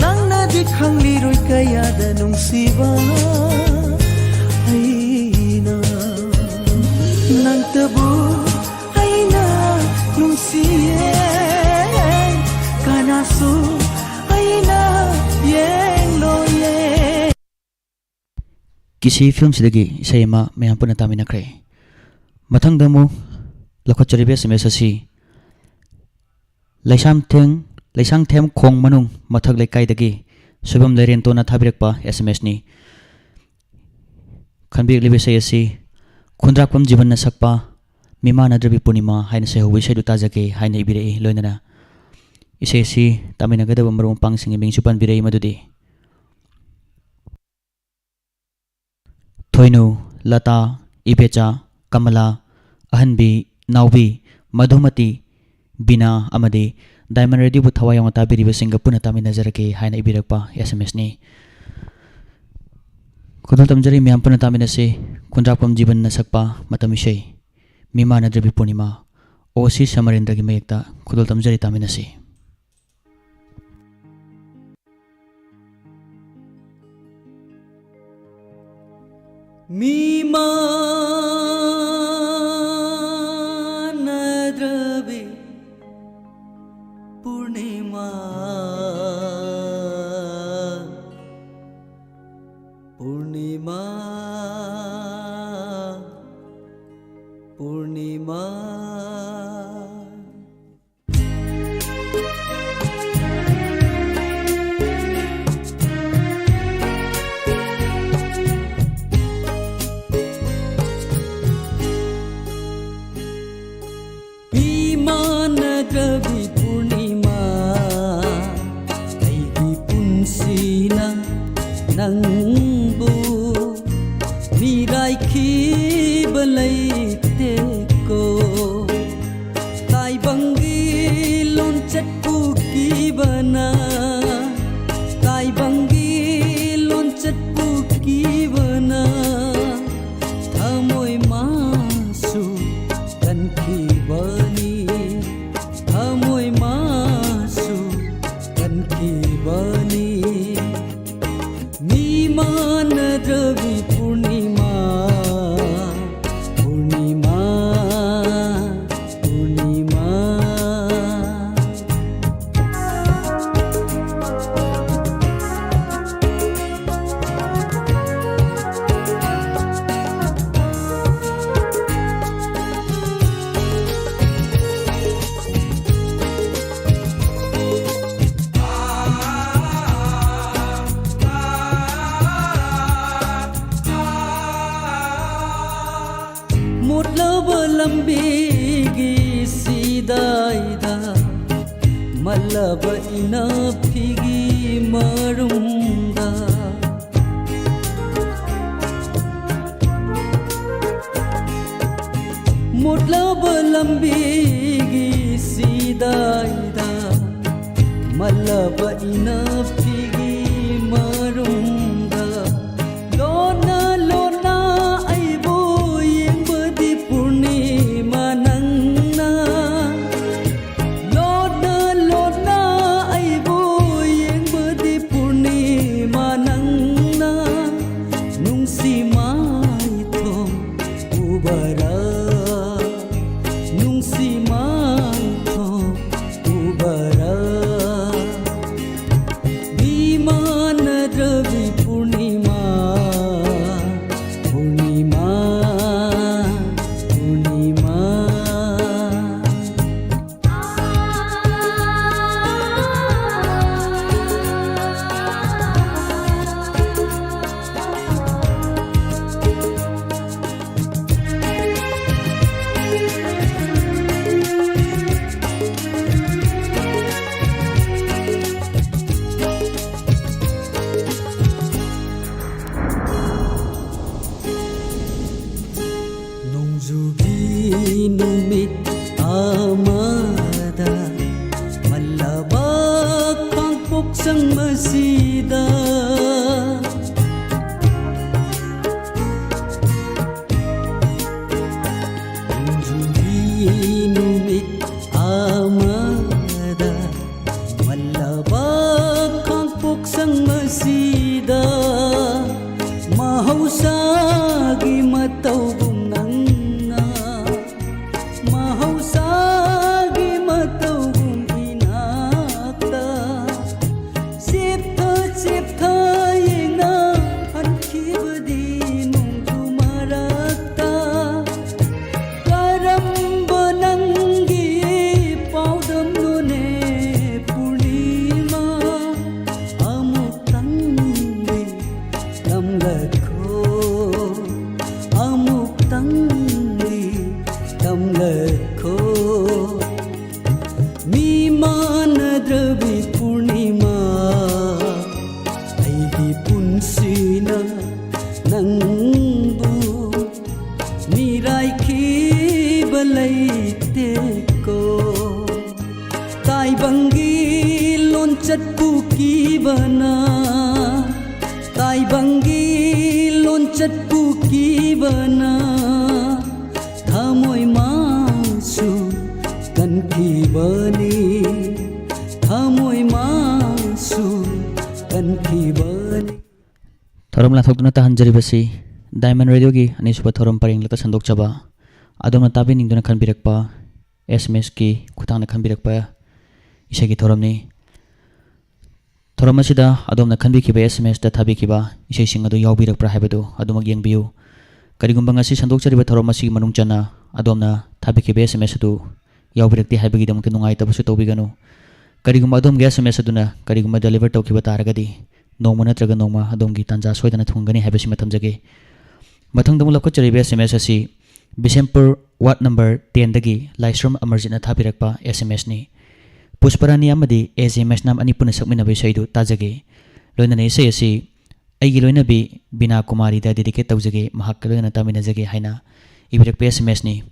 ꯅꯪꯅꯗꯤ ꯈꯪꯂꯤꯔꯣꯏ ꯀꯌꯥꯗ ꯅꯨꯡꯁꯤꯕ ꯑꯩꯅ ꯅꯪꯇꯕꯨ ꯑꯩꯅ ꯅꯨꯡꯁꯤꯌꯦ꯫ ꯀꯅꯥꯁꯨ ꯑꯩꯅ ꯌꯦꯡꯂꯣꯏꯌꯦ꯫ ꯀꯤꯁꯤ ꯐꯤꯂꯝꯁꯤꯗꯒꯤ ꯏꯁꯩ ꯑꯃ ꯃꯌꯥꯝ ꯄꯨꯟꯅ ꯇꯥꯃꯤꯟꯅꯈ꯭ꯔꯦ꯫ ꯃꯊꯪꯗ ꯑꯃꯨꯛ ꯂꯧꯈꯠꯆꯔꯤꯕ ꯑꯦꯁ ꯑꯦꯝ ꯑꯦꯁ ꯑꯁꯤ ꯂꯩꯁꯥꯝꯊꯦꯡ, ꯂꯩꯁꯥꯡꯊꯦꯝ ꯈꯣꯡ ꯃꯅꯨꯡ ꯃꯊꯛ ꯂꯩꯀꯥꯏꯗꯒꯤ ꯁꯣꯏꯕꯝ ꯂꯩꯔꯦꯟꯇꯣꯟꯅ ꯊꯥꯕꯤꯔꯛꯄ ꯑꯦꯁ ꯑꯦꯝ ꯑꯦꯁꯅꯤ꯫ ꯈꯟꯕꯤꯔꯛꯂꯤꯕ ꯏꯁꯩ ꯑꯁꯤ ꯈꯨꯟꯗ꯭ꯔꯥꯛꯄꯝ ꯖꯤꯕꯟꯅ ꯁꯛꯄ ꯃꯤꯃꯥꯟꯅꯗ꯭ꯔꯕꯤ ꯄꯨꯔꯅꯤꯃꯥ ꯍꯥꯏꯅ ꯁꯩꯍꯧꯕ ꯏꯁꯩꯗꯨ ꯇꯥꯖꯒꯦ ꯍꯥꯏꯅ ꯏꯕꯤꯔꯛꯏ꯫ ꯂꯣꯏꯅꯅ ꯏꯁꯩ ꯑꯁꯤ ꯇꯥꯃꯤꯟꯅꯒꯗꯕ ꯃꯔꯨꯞ ꯃꯄꯥꯡꯁꯤꯡꯒꯤ ꯃꯤꯡꯁꯨ ꯄꯟꯕꯤꯔꯛꯏ ꯃꯗꯨꯗꯤ ꯊꯣꯏꯅꯨ, ꯂꯇꯥ, ꯏꯕꯦꯆꯥ, ꯀꯃꯂꯥ, ꯑꯍꯟꯕꯤ, ꯅꯥꯎꯕꯤ, ꯃꯙꯨꯃꯇꯤ, ꯕꯤꯅꯥ ꯑꯃꯗꯤ ꯗꯥꯏꯃꯟ ꯔꯦꯗꯤꯑꯣꯕꯨ ꯊꯋꯥꯏ ꯌꯥꯎꯅ ꯇꯥꯕꯤꯔꯤꯕꯁꯤꯡꯒ ꯄꯨꯟꯅ ꯇꯥꯃꯤꯟꯅꯖꯔꯒꯦ ꯍꯥꯏꯅ ꯏꯕꯤꯔꯛꯄ ꯑꯦꯁ ꯑꯦꯝ ꯑꯦꯁꯅꯤ꯫ ꯈꯨꯗꯣꯜ ꯇꯝꯖꯔꯤ ꯃꯌꯥꯝ ꯄꯨꯟꯅ ꯇꯥꯃꯤꯟꯅꯁꯤ꯫ ꯈꯨꯟꯗ꯭ꯔꯥꯛꯄꯝ ꯖꯤꯕꯟꯅ ꯁꯛꯄ ꯃꯇꯝ ꯏꯁꯩ ꯃꯤꯃꯥꯟꯅꯗ꯭ꯔꯕꯤ ꯄꯨꯔꯅꯤꯃꯥ, ꯑꯣ ꯁꯤ ꯁꯃꯔꯦꯟꯗ꯭ꯔꯒꯤ ꯃꯌꯦꯛꯇ ꯈꯨꯗꯣꯜ ꯇꯝꯖꯔꯤ, ꯇꯥꯃꯤꯟꯅꯁꯤ꯫ ꯃꯤꯃꯥꯟꯅꯗ꯭ꯔꯕꯤ ꯄꯨꯔꯅꯤꯃꯥ, ꯄꯨꯔꯅꯤꯃꯥ, ꯄꯨꯔꯅꯤꯃꯥ꯫ ꯃꯤꯃꯥꯟꯅꯗ꯭ꯔꯕꯤ ꯄꯨꯔꯅꯤꯃꯥ, ꯑꯩꯒꯤ ꯄꯨꯟꯁꯤꯅ ꯅꯪꯕꯨ ꯃꯤꯔꯥꯏꯈꯤꯕ ꯂꯩꯇꯦꯀꯣ꯫ ꯇꯥꯏꯕꯪꯒꯤ ꯂꯣꯟꯆꯠꯄꯨ ꯀꯤꯕꯅ, ꯇꯥꯏꯕꯪꯒꯤ ꯂꯣꯟꯆꯠꯄꯨ ꯀꯤꯕꯅ, ꯊꯃꯣꯏ ꯃꯥꯁꯨ ꯀꯟꯈꯤꯕꯅꯤ, ꯊꯃꯣꯏ ꯃꯥꯁꯨ ꯀꯟꯈꯤꯕꯅꯤ꯫ ꯃꯤꯃꯥꯟꯅꯗ꯭ꯔꯕꯤ ꯄꯨꯔꯅꯤꯃꯥ, ꯄꯨꯔꯅꯤꯃꯥ, ꯄꯨꯔꯅꯤꯃꯥ꯫ ꯃꯣꯠꯂꯕ ꯂꯝꯕꯤꯒꯤ ꯁꯤꯗꯥꯏꯗ, ꯃꯜꯂꯕ ꯏꯅꯥꯛꯐꯤꯒꯤ ꯃꯔꯨꯝꯗ, ꯃꯣꯠꯂꯕ ꯂꯝꯕꯤꯒꯤ ꯁꯤꯗꯥꯏꯗ, ꯃꯜꯂꯕ ꯏꯅꯥꯛꯐꯤꯒꯤ ꯃꯔꯨꯝꯗ, ꯃꯍꯧꯁꯥꯒꯤ ꯃꯇꯧꯒꯨꯝ ꯅꯪꯅ, ꯃꯍꯧꯁꯥꯒꯤ ꯃꯇꯧꯒꯨꯝ ꯏꯅꯥꯛꯇ ꯆꯦꯞꯊ ꯆꯦꯞꯊ ꯌꯦꯡꯅ ꯍꯟꯈꯤꯕꯗꯤ ꯅꯣꯡꯖꯨ ꯃꯔꯛꯇ꯫ ꯀꯔꯝꯕ ꯅꯪꯒꯤ ꯄꯥꯎꯗꯝꯅꯣꯅꯦ ꯄꯨꯔꯅꯤꯃꯥ? ꯑꯃꯨꯛꯇꯪꯗꯤ ꯇꯝꯂꯛꯈꯣ, ꯑꯃꯨꯛꯇꯪꯗꯤ ꯇꯝꯂꯛꯈꯣ꯫ ꯃꯤ ꯃꯥꯟꯅꯗ꯭ꯔꯕꯤ ꯄꯨꯔꯅꯤꯃꯥ, ꯑꯩꯒꯤ ꯄꯨꯟꯁꯤꯅ ꯅꯪꯕꯨ ꯃꯤꯔꯥꯏꯈꯤꯕ ꯂꯩꯇꯦꯀꯣ꯫ ꯇꯥꯏꯕꯪꯒꯤ ꯂꯣꯟꯆꯠꯄꯨ ꯀꯤꯕꯅ, ꯇꯥꯏꯕꯪꯒꯤ ꯂꯣꯟꯆꯠꯄꯨ ꯀꯤꯕꯅ ꯊꯃꯣꯏ ꯃꯥꯡꯁꯨ ꯀꯟꯈꯤꯕꯅꯤ, ꯊꯃꯣꯏ ꯃꯥꯡꯁꯨ ꯀꯟꯈꯤꯕꯅꯤ꯫ ꯊꯧꯔꯝ ꯂꯥꯟꯊꯣꯛꯇꯨꯅ ꯇꯥꯍꯟꯖꯔꯤꯕꯁꯤ Diamond Radioꯒꯤ ꯑꯅꯤꯁꯨꯕ ꯊꯧꯔꯝ ꯄꯔꯦꯡꯂꯛꯇ ꯁꯟꯗꯣꯛꯆꯕ, ꯑꯗꯣꯝꯅ ꯇꯥꯕꯤꯅꯤꯡꯗꯨꯅ ꯈꯟꯕꯤꯔꯛꯄ S M Sꯀꯤ ꯈꯨꯠꯊꯥꯡꯗ ꯈꯟꯕꯤꯔꯛꯄ ꯏꯁꯩꯒꯤ ꯊꯧꯔꯝꯅꯤ꯫ ꯊꯧꯔꯝ ꯑꯁꯤꯗ ꯑꯗꯣꯝꯅ ꯈꯟꯕꯤꯈꯤꯕ S M Sꯇ ꯊꯥꯕꯤꯈꯤꯕ ꯏꯁꯩꯁꯤꯡ ꯑꯗꯨ ꯌꯥꯎꯕꯤꯔꯛꯄ꯭ꯔꯥ ꯍꯥꯏꯕꯗꯨ ꯑꯗꯨꯃꯛ ꯌꯦꯡꯕꯤꯌꯨ꯫ ꯀꯔꯤꯒꯨꯝꯕ ꯉꯁꯤ ꯁꯟꯗꯣꯛꯆꯔꯤꯕ ꯊꯧꯔꯝ ꯑꯁꯤꯒꯤ ꯃꯅꯨꯡ ꯆꯟꯅ ꯑꯗꯣꯝꯅ ꯊꯥꯕꯤꯈꯤꯕ S M S ꯑꯗꯨ ꯌꯥꯎꯕꯤꯔꯛꯇꯦ ꯍꯥꯏꯕꯒꯤꯗꯃꯛꯇ ꯅꯨꯡꯉꯥꯏꯇꯕꯁꯨ ꯇꯧꯕꯤꯒꯅꯨ꯫ ꯀꯔꯤꯒꯨꯝꯕ ꯑꯗꯣꯝꯒꯤ S M S ꯑꯗꯨꯅ ꯀꯔꯤꯒꯨꯝꯕ deliver ꯇꯧꯈꯤꯕ ꯇꯥꯔꯒꯗꯤ, ꯅꯣꯡꯃ ꯅꯠꯇ꯭ꯔꯒ ꯅꯣꯡꯃ ꯑꯗꯣꯝꯒꯤ ꯇꯥꯟꯖꯥ ꯁꯣꯏꯗꯅ ꯊꯨꯡꯒꯅꯤ ꯍꯥꯏꯕꯁꯤꯃ ꯊꯝꯖꯒꯦ꯫ ꯃꯊꯪꯗ ꯑꯃꯨꯛ ꯂꯧꯈꯠꯆꯔꯤꯕ S M S ꯑꯁꯤ ꯕꯤꯁꯦꯝꯄꯨꯔ ward number tenꯗꯒꯤ ꯂꯥꯏꯁ꯭ꯔꯝ ꯑꯃꯔꯖꯤꯠꯅ ꯊꯥꯕꯤꯔꯛꯄ S M Sꯅꯤ꯫ ꯄꯨꯁꯄꯔꯥꯅꯤ ꯑꯃꯗꯤ A J ꯃꯩꯁꯅꯥꯝ ꯑꯅꯤ ꯄꯨꯟꯅ ꯁꯛꯃꯤꯟꯅꯕ ꯏꯁꯩꯗꯨ ꯇꯥꯖꯒꯦ꯫ ꯂꯣꯏꯅꯅ ꯏꯁꯩ ꯑꯁꯤ ꯑꯩꯒꯤ ꯂꯣꯏꯅꯕꯤ ꯕꯤꯅꯥ ꯀꯨꯃꯥꯔꯤꯗ dedicate ꯇꯧꯖꯒꯦ, ꯃꯍꯥꯛꯀ ꯂꯣꯏꯅꯅ ꯇꯥꯃꯤꯟꯅꯖꯒꯦ ꯍꯥꯏꯅ ꯏꯕꯤꯔꯛꯄ S M Sꯅꯤ꯫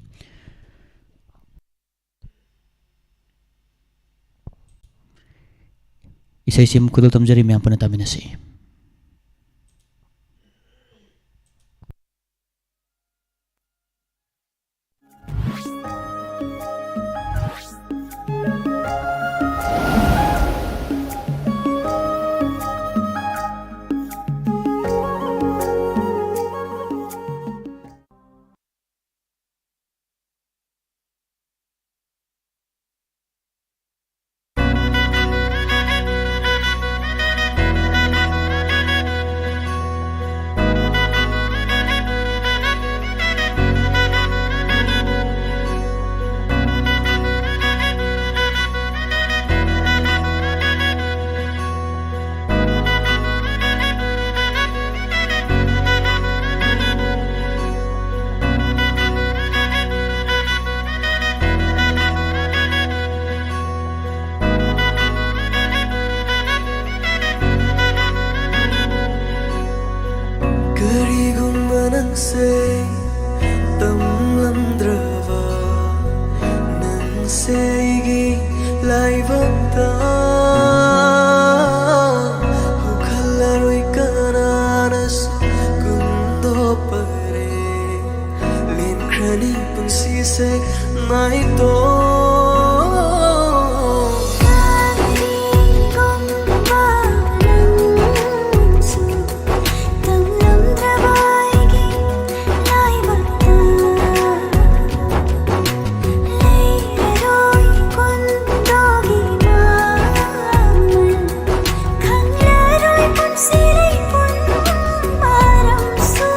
ꯏꯁꯩꯁꯤ ꯈꯨꯗꯣꯜ ꯇꯝꯖꯔꯤ, ꯃꯌꯥꯝ ꯄꯨꯟꯅ ꯇꯥꯃꯤꯟꯅꯁꯤ꯫ ꯁꯦ ꯇꯝꯂꯝꯗ꯭ꯔꯕ ꯅꯪꯁꯦ ꯑꯩꯒꯤ ꯂꯥꯏꯕꯛꯇ ꯍꯧꯈꯠꯂꯔꯣꯏ ꯀꯅꯥꯅꯁꯨ ꯀꯨꯝꯗꯣꯛꯄꯔꯦ꯫ ꯂꯦꯟꯈ꯭ꯔꯅꯤ ꯄꯨꯟꯁꯤꯁꯦ ꯅꯥꯏꯇꯣꯝ꯫ ꯀꯔꯤꯒꯨꯝꯕ ꯅꯪꯁꯨ ꯇꯝꯂꯝꯗ꯭ꯔꯕ ꯑꯩꯒꯤ ꯂꯥꯏꯕꯛꯇ ꯂꯩꯔꯔꯣꯏ ꯀꯨꯟꯗꯣꯒꯤ ꯃꯃꯜ꯫ ꯈꯪꯂꯔꯣꯏ ꯄꯨꯟꯁꯤ ꯂꯩꯄꯨꯟ ꯃꯔꯝꯁꯨ꯫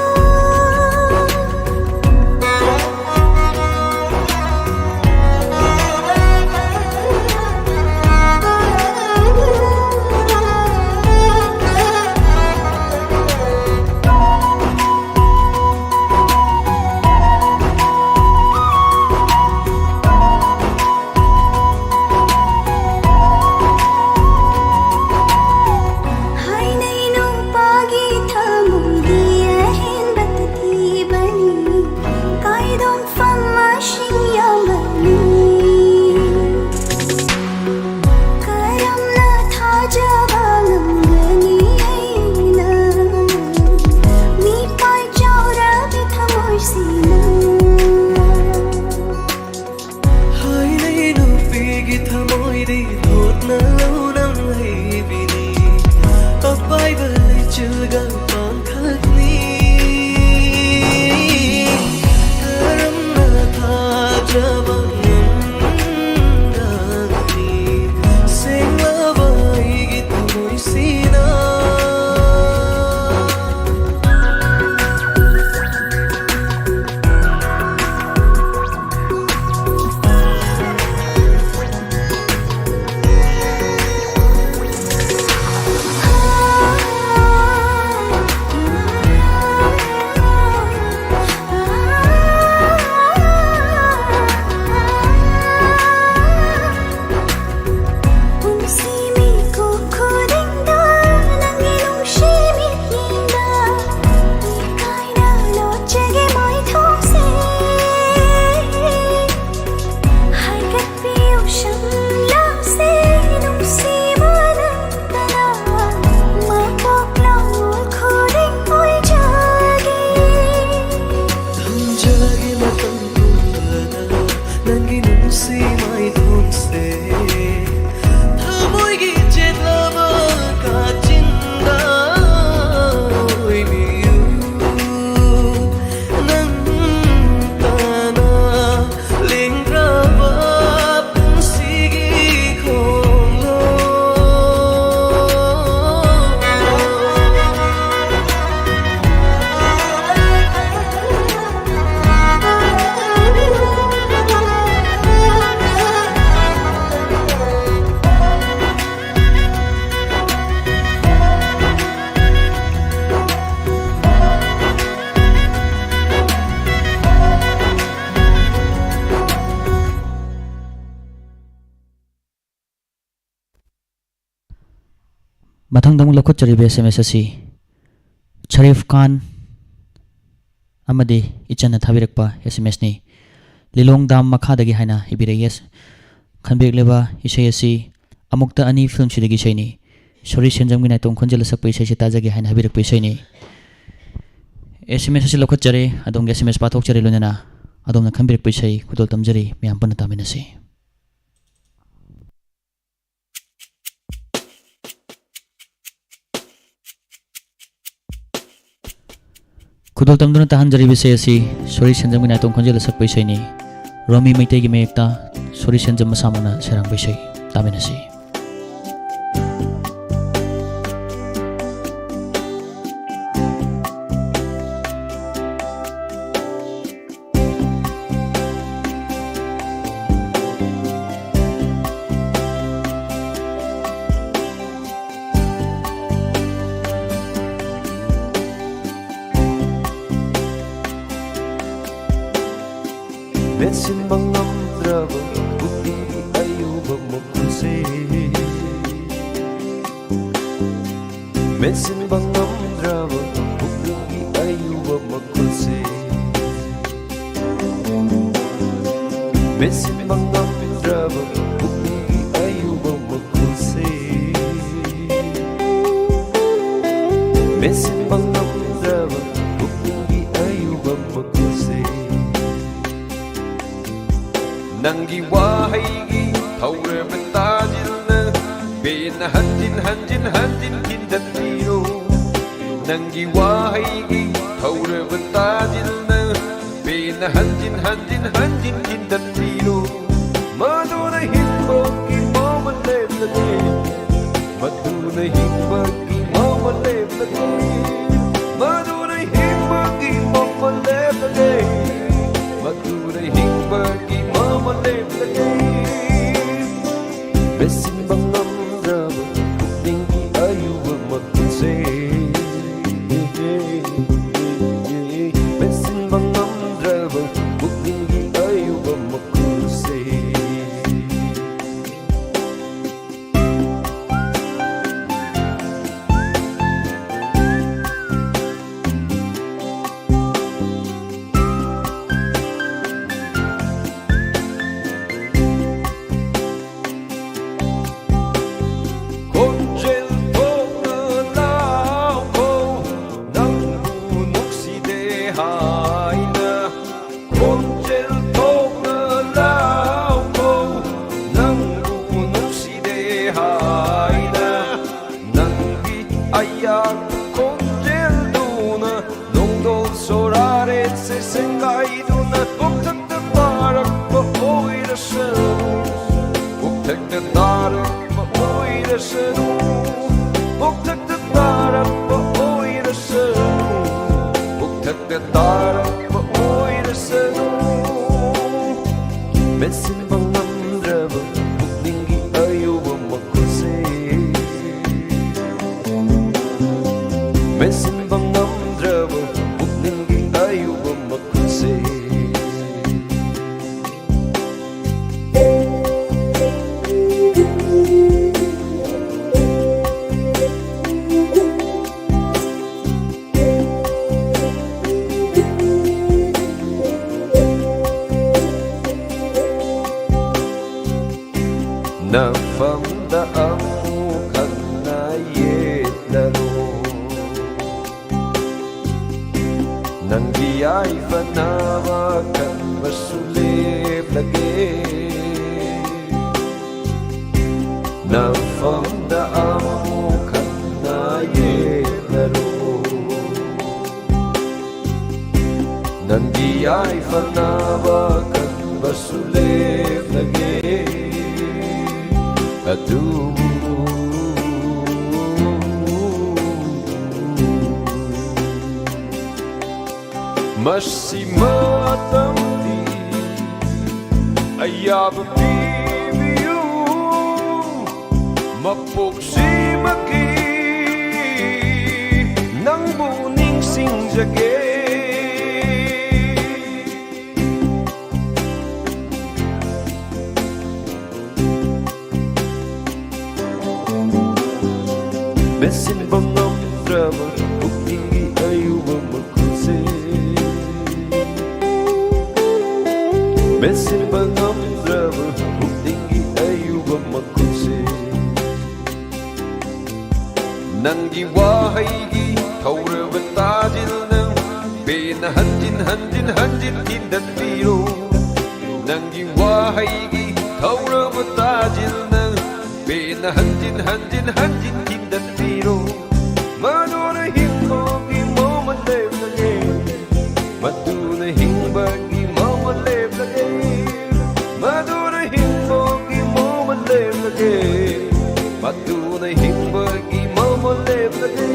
ꯃꯊꯪꯗ ꯑꯃꯨꯛ ꯂꯧꯈꯠꯆꯔꯤꯕ ꯑꯦꯁ ꯑꯦꯝ ꯑꯦꯁ ꯑꯁꯤ ꯁꯔꯤꯐ ꯈꯥꯟ ꯑꯃꯗꯤ ꯏꯆꯟꯅ ꯊꯥꯕꯤꯔꯛꯄ ꯑꯦꯁ ꯑꯦꯝ ꯑꯦꯁꯅꯤ꯫ ꯂꯤꯂꯣꯡ ꯗꯥꯝ ꯃꯈꯥꯗꯒꯤ ꯍꯥꯏꯅ ꯏꯕꯤꯔꯛꯏ꯫ ꯈꯟꯕꯤꯔꯛꯂꯤꯕ ꯏꯁꯩ ꯑꯁꯤ ꯑꯃꯨꯛꯇ ꯑꯅꯤ ꯐꯤꯂꯝꯁꯤꯗꯒꯤ ꯏꯁꯩꯅꯤ꯫ ꯁꯣꯔꯤ ꯁꯦꯟꯖꯝꯒꯤ ꯅꯥꯏꯇꯣꯝ ꯈꯣꯟꯖꯦꯜꯗ ꯁꯛꯄ ꯏꯁꯩꯁꯤ ꯇꯥꯖꯒꯦ ꯍꯥꯏꯅ ꯍꯥꯏꯕꯤꯔꯛꯄ ꯏꯁꯩꯅꯤ꯫ ꯑꯦꯁ ꯑꯦꯝ ꯑꯦꯁ ꯑꯁꯤ ꯂꯧꯈꯠꯆꯔꯦ, ꯑꯗꯣꯝꯒꯤ ꯑꯦꯁ ꯑꯦꯝ ꯑꯦꯁ ꯄꯥꯊꯣꯛꯆꯔꯦ, ꯂꯣꯏꯅꯅ ꯑꯗꯣꯝꯅ ꯈꯟꯕꯤꯔꯛꯄ ꯏꯁꯩ ꯈꯨꯗꯣꯜ ꯇꯝꯖꯔꯤ, ꯃꯌꯥꯝ ꯄꯨꯟꯅ ꯇꯥꯃꯤꯟꯅꯁꯤ꯫ ꯈꯨꯗꯣꯜ ꯇꯝꯗꯨꯅ ꯇꯥꯍꯟꯖꯔꯤꯕ ꯏꯁꯩ ꯑꯁꯤ ꯁꯣꯔꯤ ꯁꯦꯟꯖꯝꯒꯤ ꯅꯥꯏꯇꯣꯝ ꯈꯣꯟꯖꯦꯜꯗ ꯁꯛꯄ ꯏꯁꯩꯅꯤ꯫ ꯔꯣꯃꯤ ꯃꯩꯇꯩꯒꯤ ꯃꯌꯦꯛꯇ ꯁꯣꯔꯤ ꯁꯦꯟꯖꯝ ꯃꯁꯥꯃꯛꯅ ꯁꯩꯔꯥꯡꯕ ꯏꯁꯩ꯫ ꯇꯥꯃꯤꯟꯅꯁꯤ꯫ ꯃꯦꯠꯁꯤꯟꯕ ꯉꯝꯗ꯭ꯔꯕ ꯄꯨꯛꯅꯤꯡꯒꯤ ꯑꯌꯨꯕ ꯃꯈꯨꯜꯁꯦ꯫ ꯃꯦꯠꯁꯤꯟꯕ ꯉꯝꯗ꯭ꯔꯕ ꯄꯨꯛꯅꯤꯡꯒꯤ ꯑꯌꯨꯕ ꯃꯈꯨꯜꯁꯦ꯫ ꯃꯦꯠꯁꯤꯟꯕ ꯉꯝꯗ꯭ꯔꯕ ꯄꯨꯛꯅꯤꯡꯒꯤ ꯑꯌꯨꯕ ꯃꯈꯨꯜꯁꯦ꯫ ꯃꯦꯠꯁꯤꯟꯕ ꯉꯝꯗ꯭ꯔꯕ ꯄꯨꯛꯅꯤꯡꯒꯤ ꯑꯌꯨꯕ ꯃꯈꯨꯜꯁꯦ꯫ ꯅꯪꯒꯤ ꯋꯥꯍꯩꯒꯤ ꯊꯧꯔꯕ ꯇꯥꯖꯤꯜꯅ ꯄꯦꯟꯅ ꯍꯟꯖꯤꯟ ꯍꯟꯖꯤꯟ ꯍꯟꯖꯤꯟ ꯊꯤꯟꯗꯠꯄꯤꯔꯣ꯫ ꯅꯪꯒꯤ ꯋꯥꯍꯩꯒꯤ ꯊꯧꯔꯕ ꯇꯥꯖꯤꯜꯅ ꯄꯦꯟꯅ ꯍꯟꯖꯤꯟ ꯍꯟꯖꯤꯟ ꯍꯟꯖꯤꯟ ꯊꯤꯟꯗꯠꯄꯤꯔꯣ꯫ ꯃꯗꯨꯅ ꯍꯤꯡꯕꯒꯤ ꯃꯃꯜ ꯂꯦꯞꯂꯒꯦ꯫ ꯃꯗꯨꯅ ꯍꯤꯡꯕꯒꯤ ꯃꯃꯜ ꯂꯦꯞꯂꯒꯦ꯫ ꯃꯗꯨꯅ ꯍꯤꯡꯕꯒꯤ ꯃꯃꯜ ꯂꯦꯞꯂꯒꯦ꯫ ꯃꯗꯨꯅ ꯍꯤꯡꯕꯒꯤ ꯃꯃꯜ ꯂꯦꯞꯂꯒꯦ꯫ ꯃꯦꯠꯁꯤꯟꯕ ꯉꯝꯗ꯭ꯔꯕ ꯄꯨꯛꯅꯤꯡꯒꯤ ꯑꯌꯨꯕ ꯃꯈꯨꯜꯁꯦ꯫ ꯃꯦꯠꯁꯤꯟꯕ ꯉꯝꯗ꯭ꯔꯕ ꯄꯨꯛꯅꯤꯡꯒꯤ ꯑꯌꯨꯕ ꯃꯈꯨꯜꯁꯦ꯫ ꯇꯥꯔꯛꯄ ꯑꯣꯏꯔꯁꯅꯨ, ꯃꯦꯟꯁꯤꯟꯕ ꯉꯝꯗ꯭ꯔꯕ ꯄꯨꯛꯅꯤꯡꯒꯤ ꯑꯌꯨꯕ ꯃꯈꯨꯜꯁꯦ꯫ ꯃꯦꯟꯁꯤꯟꯕ ꯉꯝꯗ꯭ꯔꯕ ꯄꯨꯛꯅꯤꯡꯒꯤ ꯑꯌꯨꯕ ꯃꯈꯨꯜꯁꯦ꯫ ꯅꯐꯝꯗ ꯑꯃꯨꯛ ꯍꯟꯅ ꯌꯦꯠꯂꯔꯣ꯫ ꯅꯪꯒꯤ ꯌꯥꯏꯐꯅꯕ ꯈꯟꯕꯁꯨ ꯂꯦꯞꯂꯒꯦ꯫ ꯅꯐꯝꯗ ꯑꯃꯨꯛ ꯍꯟꯅ ꯌꯦꯠꯂꯔꯣ꯫ ꯅꯪꯒꯤ ꯌꯥꯏꯐꯅꯕ ꯈꯟꯕꯁꯨ ꯂꯦꯞꯂꯒꯦ꯫ ꯑꯗꯨꯕꯨ ꯃꯁꯤ ꯃꯇꯝꯗꯤ ꯑꯌꯥꯕ ꯄꯤꯕꯤꯌꯨ꯫ ꯃꯄꯣꯛꯁꯤꯃꯒꯤ ꯅꯪꯕꯨ ꯅꯤꯡꯁꯤꯡꯖꯒꯦ꯫ ꯃꯦꯟꯁꯤꯟꯕ ꯉꯝꯗ꯭ꯔꯕ ꯄꯨꯛꯅꯤꯡꯒꯤ ꯑꯌꯨꯕ ꯃꯈꯨꯜꯁꯦ꯫ ꯃꯦꯟꯁꯤꯟꯕ ꯉꯝꯗ꯭ꯔꯕ ꯄꯨꯛꯅꯤꯡꯒꯤ ꯑꯌꯨꯕ ꯃꯈꯨꯜꯁꯦ꯫ ꯅꯪꯒꯤ ꯋꯥꯍꯩꯒꯤ ꯊꯧꯔꯕ ꯇꯥꯖꯤꯜꯅ ꯄꯦꯟꯅ ꯍꯟꯖꯤꯟ ꯍꯟꯖꯤꯟ ꯍꯟꯖꯤꯟ ꯊꯤꯟꯗꯠꯄꯤꯔꯣ꯫ ꯅꯪꯒꯤ ꯋꯥꯍꯩꯒꯤ ꯊꯧꯔꯕ ꯇꯥꯖꯤꯜꯅ ꯄꯦꯟꯅ ꯍꯟꯖꯤꯟ ꯍꯟꯖꯤꯟ ꯍꯟꯖꯤꯟ ꯊꯤꯟꯗꯠꯄꯤꯔꯣ꯫ ꯃꯗꯨꯅ ꯍꯤꯡꯕꯒꯤ ꯃꯃꯜ ꯂꯦꯞꯂꯒꯦ꯫ ꯃꯗꯨꯅ ꯍꯤꯡꯕꯒꯤ ꯃꯃꯜ ꯂꯦꯞꯂꯒꯦ꯫ ꯃꯗꯨꯅ ꯍꯤꯡꯕꯒꯤ ꯃꯃꯜ ꯂꯦꯞꯂꯒꯦ꯫ ꯃꯗꯨꯅ ꯍꯤꯡꯕꯒꯤ ꯃꯃꯜ ꯂꯦꯞꯂꯒꯦ꯫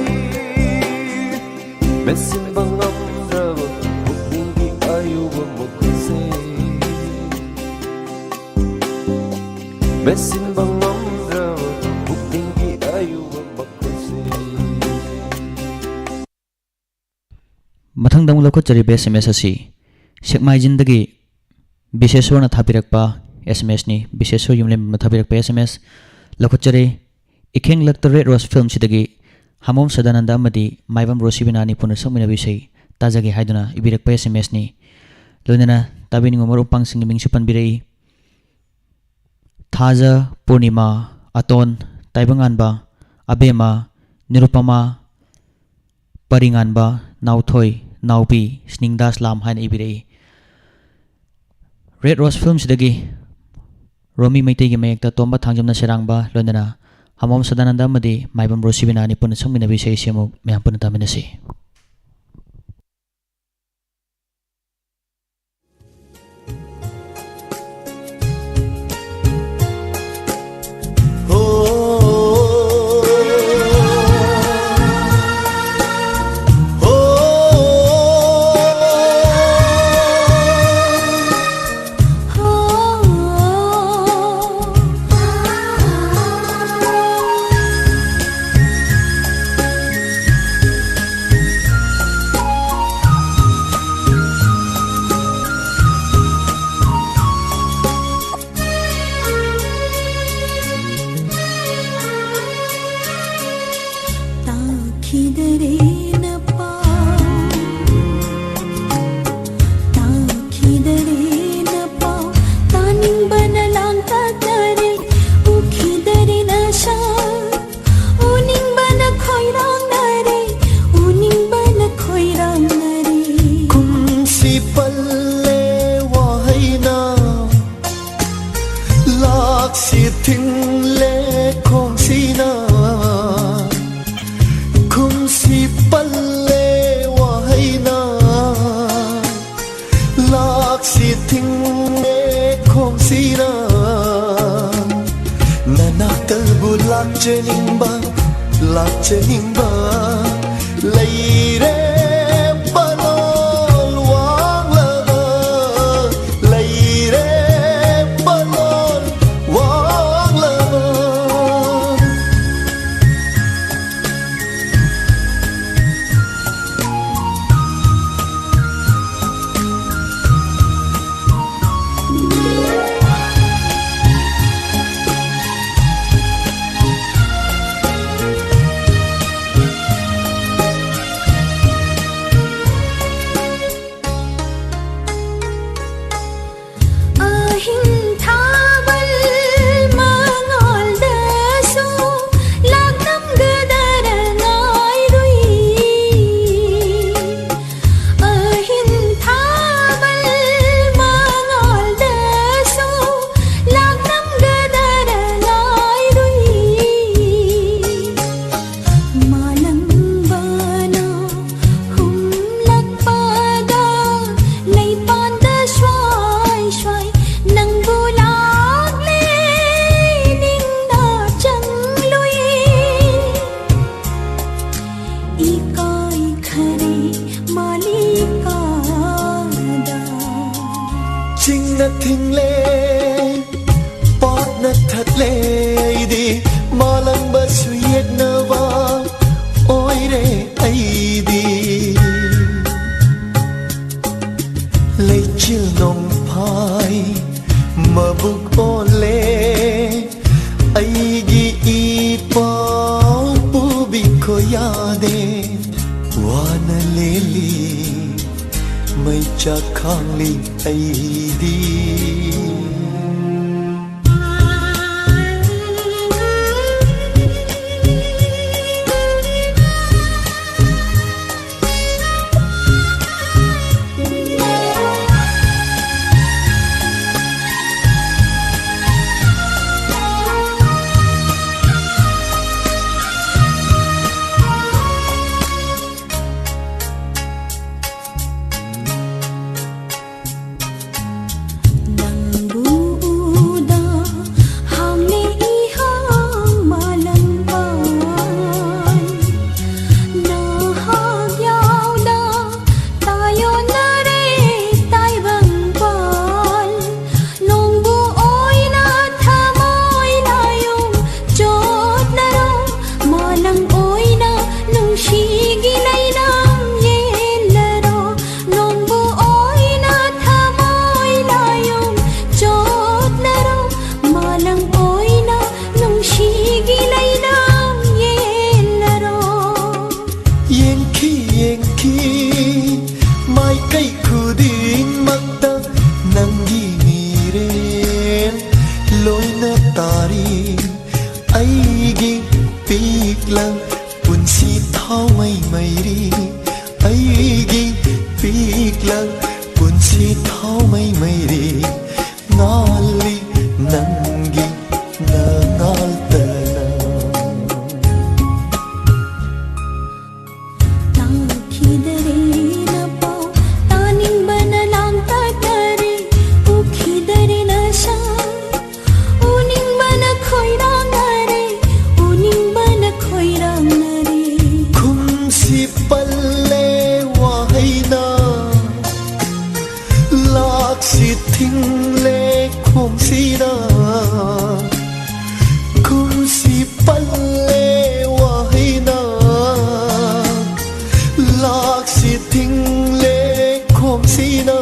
ꯃꯦꯟꯁꯤꯟꯕ ꯉꯝꯗ꯭ꯔꯕ ꯃꯦꯠꯁꯤꯟꯕ ꯉꯝꯗ꯭ꯔꯕ ꯄꯨꯛꯅꯤꯡꯒꯤ ꯑꯌꯨꯕ ꯃꯈꯨꯜꯁꯦ꯫ ꯃꯊꯪꯗ ꯑꯃꯨꯛ ꯂꯧꯈꯠꯆꯔꯤꯕ ꯑꯦꯁ ꯑꯦꯝ ꯑꯦꯁ ꯑꯁꯤ ꯁꯦꯛꯃꯥꯏꯖꯤꯟꯗꯒꯤ ꯕꯤꯁꯦꯁꯣꯔꯅ ꯊꯥꯕꯤꯔꯛꯄ ꯑꯦꯁ ꯑꯦꯝ ꯑꯦꯁꯅꯤ꯫ ꯕꯤꯁꯦꯁꯣꯔ ꯌꯨꯝꯂꯦꯝꯕꯝꯅ ꯊꯥꯕꯤꯔꯛꯄ ꯑꯦꯁ ꯑꯦꯝ ꯑꯦꯁ ꯂꯧꯈꯠꯆꯔꯤ꯫ ꯏꯈꯦꯡ ꯂꯛꯇ ꯔꯦꯠ ꯔꯣꯁ ꯐꯤꯜꯝꯁꯤꯗꯒꯤ ꯍꯥꯃꯣꯝ ꯁꯗꯥꯅꯟꯗ ꯑꯃꯗꯤ ꯃꯥꯏꯕꯝ ꯔꯣꯁꯤꯕꯤꯅꯥꯅꯤ ꯄꯨꯟꯅ ꯁꯛꯃꯤꯟꯅꯕ ꯏꯁꯩ ꯇꯥꯖꯒꯦ ꯍꯥꯏꯗꯨꯅ ꯏꯕꯤꯔꯛꯄ ꯑꯦꯁ ꯑꯦꯝ ꯑꯦꯁꯅꯤ꯫ ꯂꯣꯏꯅꯅ ꯇꯥꯕꯤꯅꯤꯡꯕ ꯃꯔꯨꯞ ꯃꯄꯥꯡꯁꯤꯡꯒꯤ ꯃꯤꯡꯁꯨ ꯄꯟꯕꯤꯔꯛꯏ꯫ ꯊꯥꯖ, ꯄꯨꯔꯅꯤꯃꯥ, ꯑꯇꯣꯟ, ꯇꯥꯏꯕꯪꯉꯥꯟꯕ, ꯑꯕꯦꯝꯃ, ꯅꯤꯔꯨꯄꯃꯥ, ꯄꯔꯤꯉꯥꯟꯕ, ꯅꯥꯎꯊꯣꯏ, ꯅꯥꯎꯕꯤ, ꯁ꯭ꯅꯤꯡꯗꯥꯁ ꯂꯥꯝ ꯍꯥꯏꯅ ꯏꯕꯤꯔꯛꯏ꯫ ꯔꯦꯠ ꯔꯣꯁ ꯐꯤꯜꯝꯁꯤꯗꯒꯤ ꯔꯣꯃꯤ ꯃꯩꯇꯩꯒꯤ ꯃꯌꯦꯛꯇ ꯇꯣꯝꯕ ꯊꯥꯡꯖꯝꯅ ꯁꯩꯔꯥꯡꯕ, ꯂꯣꯏꯅꯅ ꯍꯃꯣꯝ ꯁꯗꯥꯅꯟꯗ ꯑꯃꯗꯤ ꯃꯥꯏꯕꯝ ꯔꯣꯁꯤꯕꯤꯅꯥꯅꯤ ꯄꯨꯟꯅ ꯁꯛꯃꯤꯟꯅꯕ ꯏꯁꯩ ꯑꯁꯤ ꯑꯃꯨꯛ ꯃꯌꯥꯝ ꯄꯨꯟꯅ ꯇꯥꯃꯤꯟꯅꯁꯤ꯫ ꯇꯥꯈꯤꯗꯔꯦꯅ ꯄꯥꯎ, ꯇꯥꯈꯤꯗꯔꯦꯅ ꯄꯥꯎ, ꯇꯥꯅꯤꯡꯕꯅ ꯂꯥꯡꯇꯛꯅꯔꯦ, ꯎꯈꯤꯗꯔꯦ ꯅꯁꯛ, ꯎꯅꯤꯡꯕꯅ ꯈꯣꯏꯔꯥꯡꯅꯔꯦ, ꯎꯅꯤꯡꯕꯅ ꯈꯣꯏꯔꯥꯡꯅꯔꯦ꯫ ꯀꯨꯝꯁꯤ ꯄꯜꯂꯦ ꯋꯥꯍꯩꯅ, ꯂꯥꯛꯁꯤ ꯊꯤꯡꯂꯦ ꯈꯣꯡꯁꯤꯅ, ꯈꯨꯝꯁꯤ ꯄꯜꯂꯦ ꯋꯥꯍꯩꯅ, ꯂꯥꯛꯁꯤ ꯊꯤꯡꯂꯦ ꯈꯣꯡꯁꯤꯅ꯫ ꯅꯅꯥꯛꯇꯕꯨ ꯂꯥꯛꯆꯅꯤꯡꯕ, ꯂꯥꯛꯆꯅꯤꯡꯕ ꯂꯩꯔꯦ ꯄꯂꯣꯜ ꯋꯥꯡꯂꯕ, ꯂꯩꯔꯦ ꯄꯂꯣꯜ ꯋꯥꯡ ꯃꯥꯂꯤꯀꯥꯗ꯫ ꯆꯤꯡꯅ ꯊꯤꯡꯂꯦ, ꯄꯥꯠꯅ ꯊꯠꯂꯦ, ꯑꯩꯗꯤ ꯃꯥꯂꯪꯕꯁꯨ ꯌꯦꯠꯅꯕ ꯑꯣꯏꯔꯦ ꯑꯩꯗꯤ꯫ ꯂꯩꯆꯤꯜ ꯅꯣꯡꯐꯥꯏ ꯃꯕꯨꯛ ꯑꯣꯜꯂꯦ, ꯑꯩꯒꯤ ꯏꯄꯥ ꯄꯨꯕꯤ ꯈꯣꯌꯥꯗꯦ꯫ ꯋꯥꯅ ꯂꯦꯜꯂꯤ, ꯃꯩꯆꯥꯛ ꯈꯥꯡꯂꯤ ꯑꯩꯗꯤ꯫ ꯅꯪꯕꯨ ꯁꯤ ꯊꯤꯡꯂꯦ ꯈꯣꯡꯁꯤꯅ, ꯈꯨꯝꯁꯤ ꯄꯜꯂꯦ ꯋꯥꯍꯩꯅ, ꯂꯥꯛꯁꯤ ꯊꯤꯡꯂꯦ ꯈꯣꯡꯁꯤꯅ,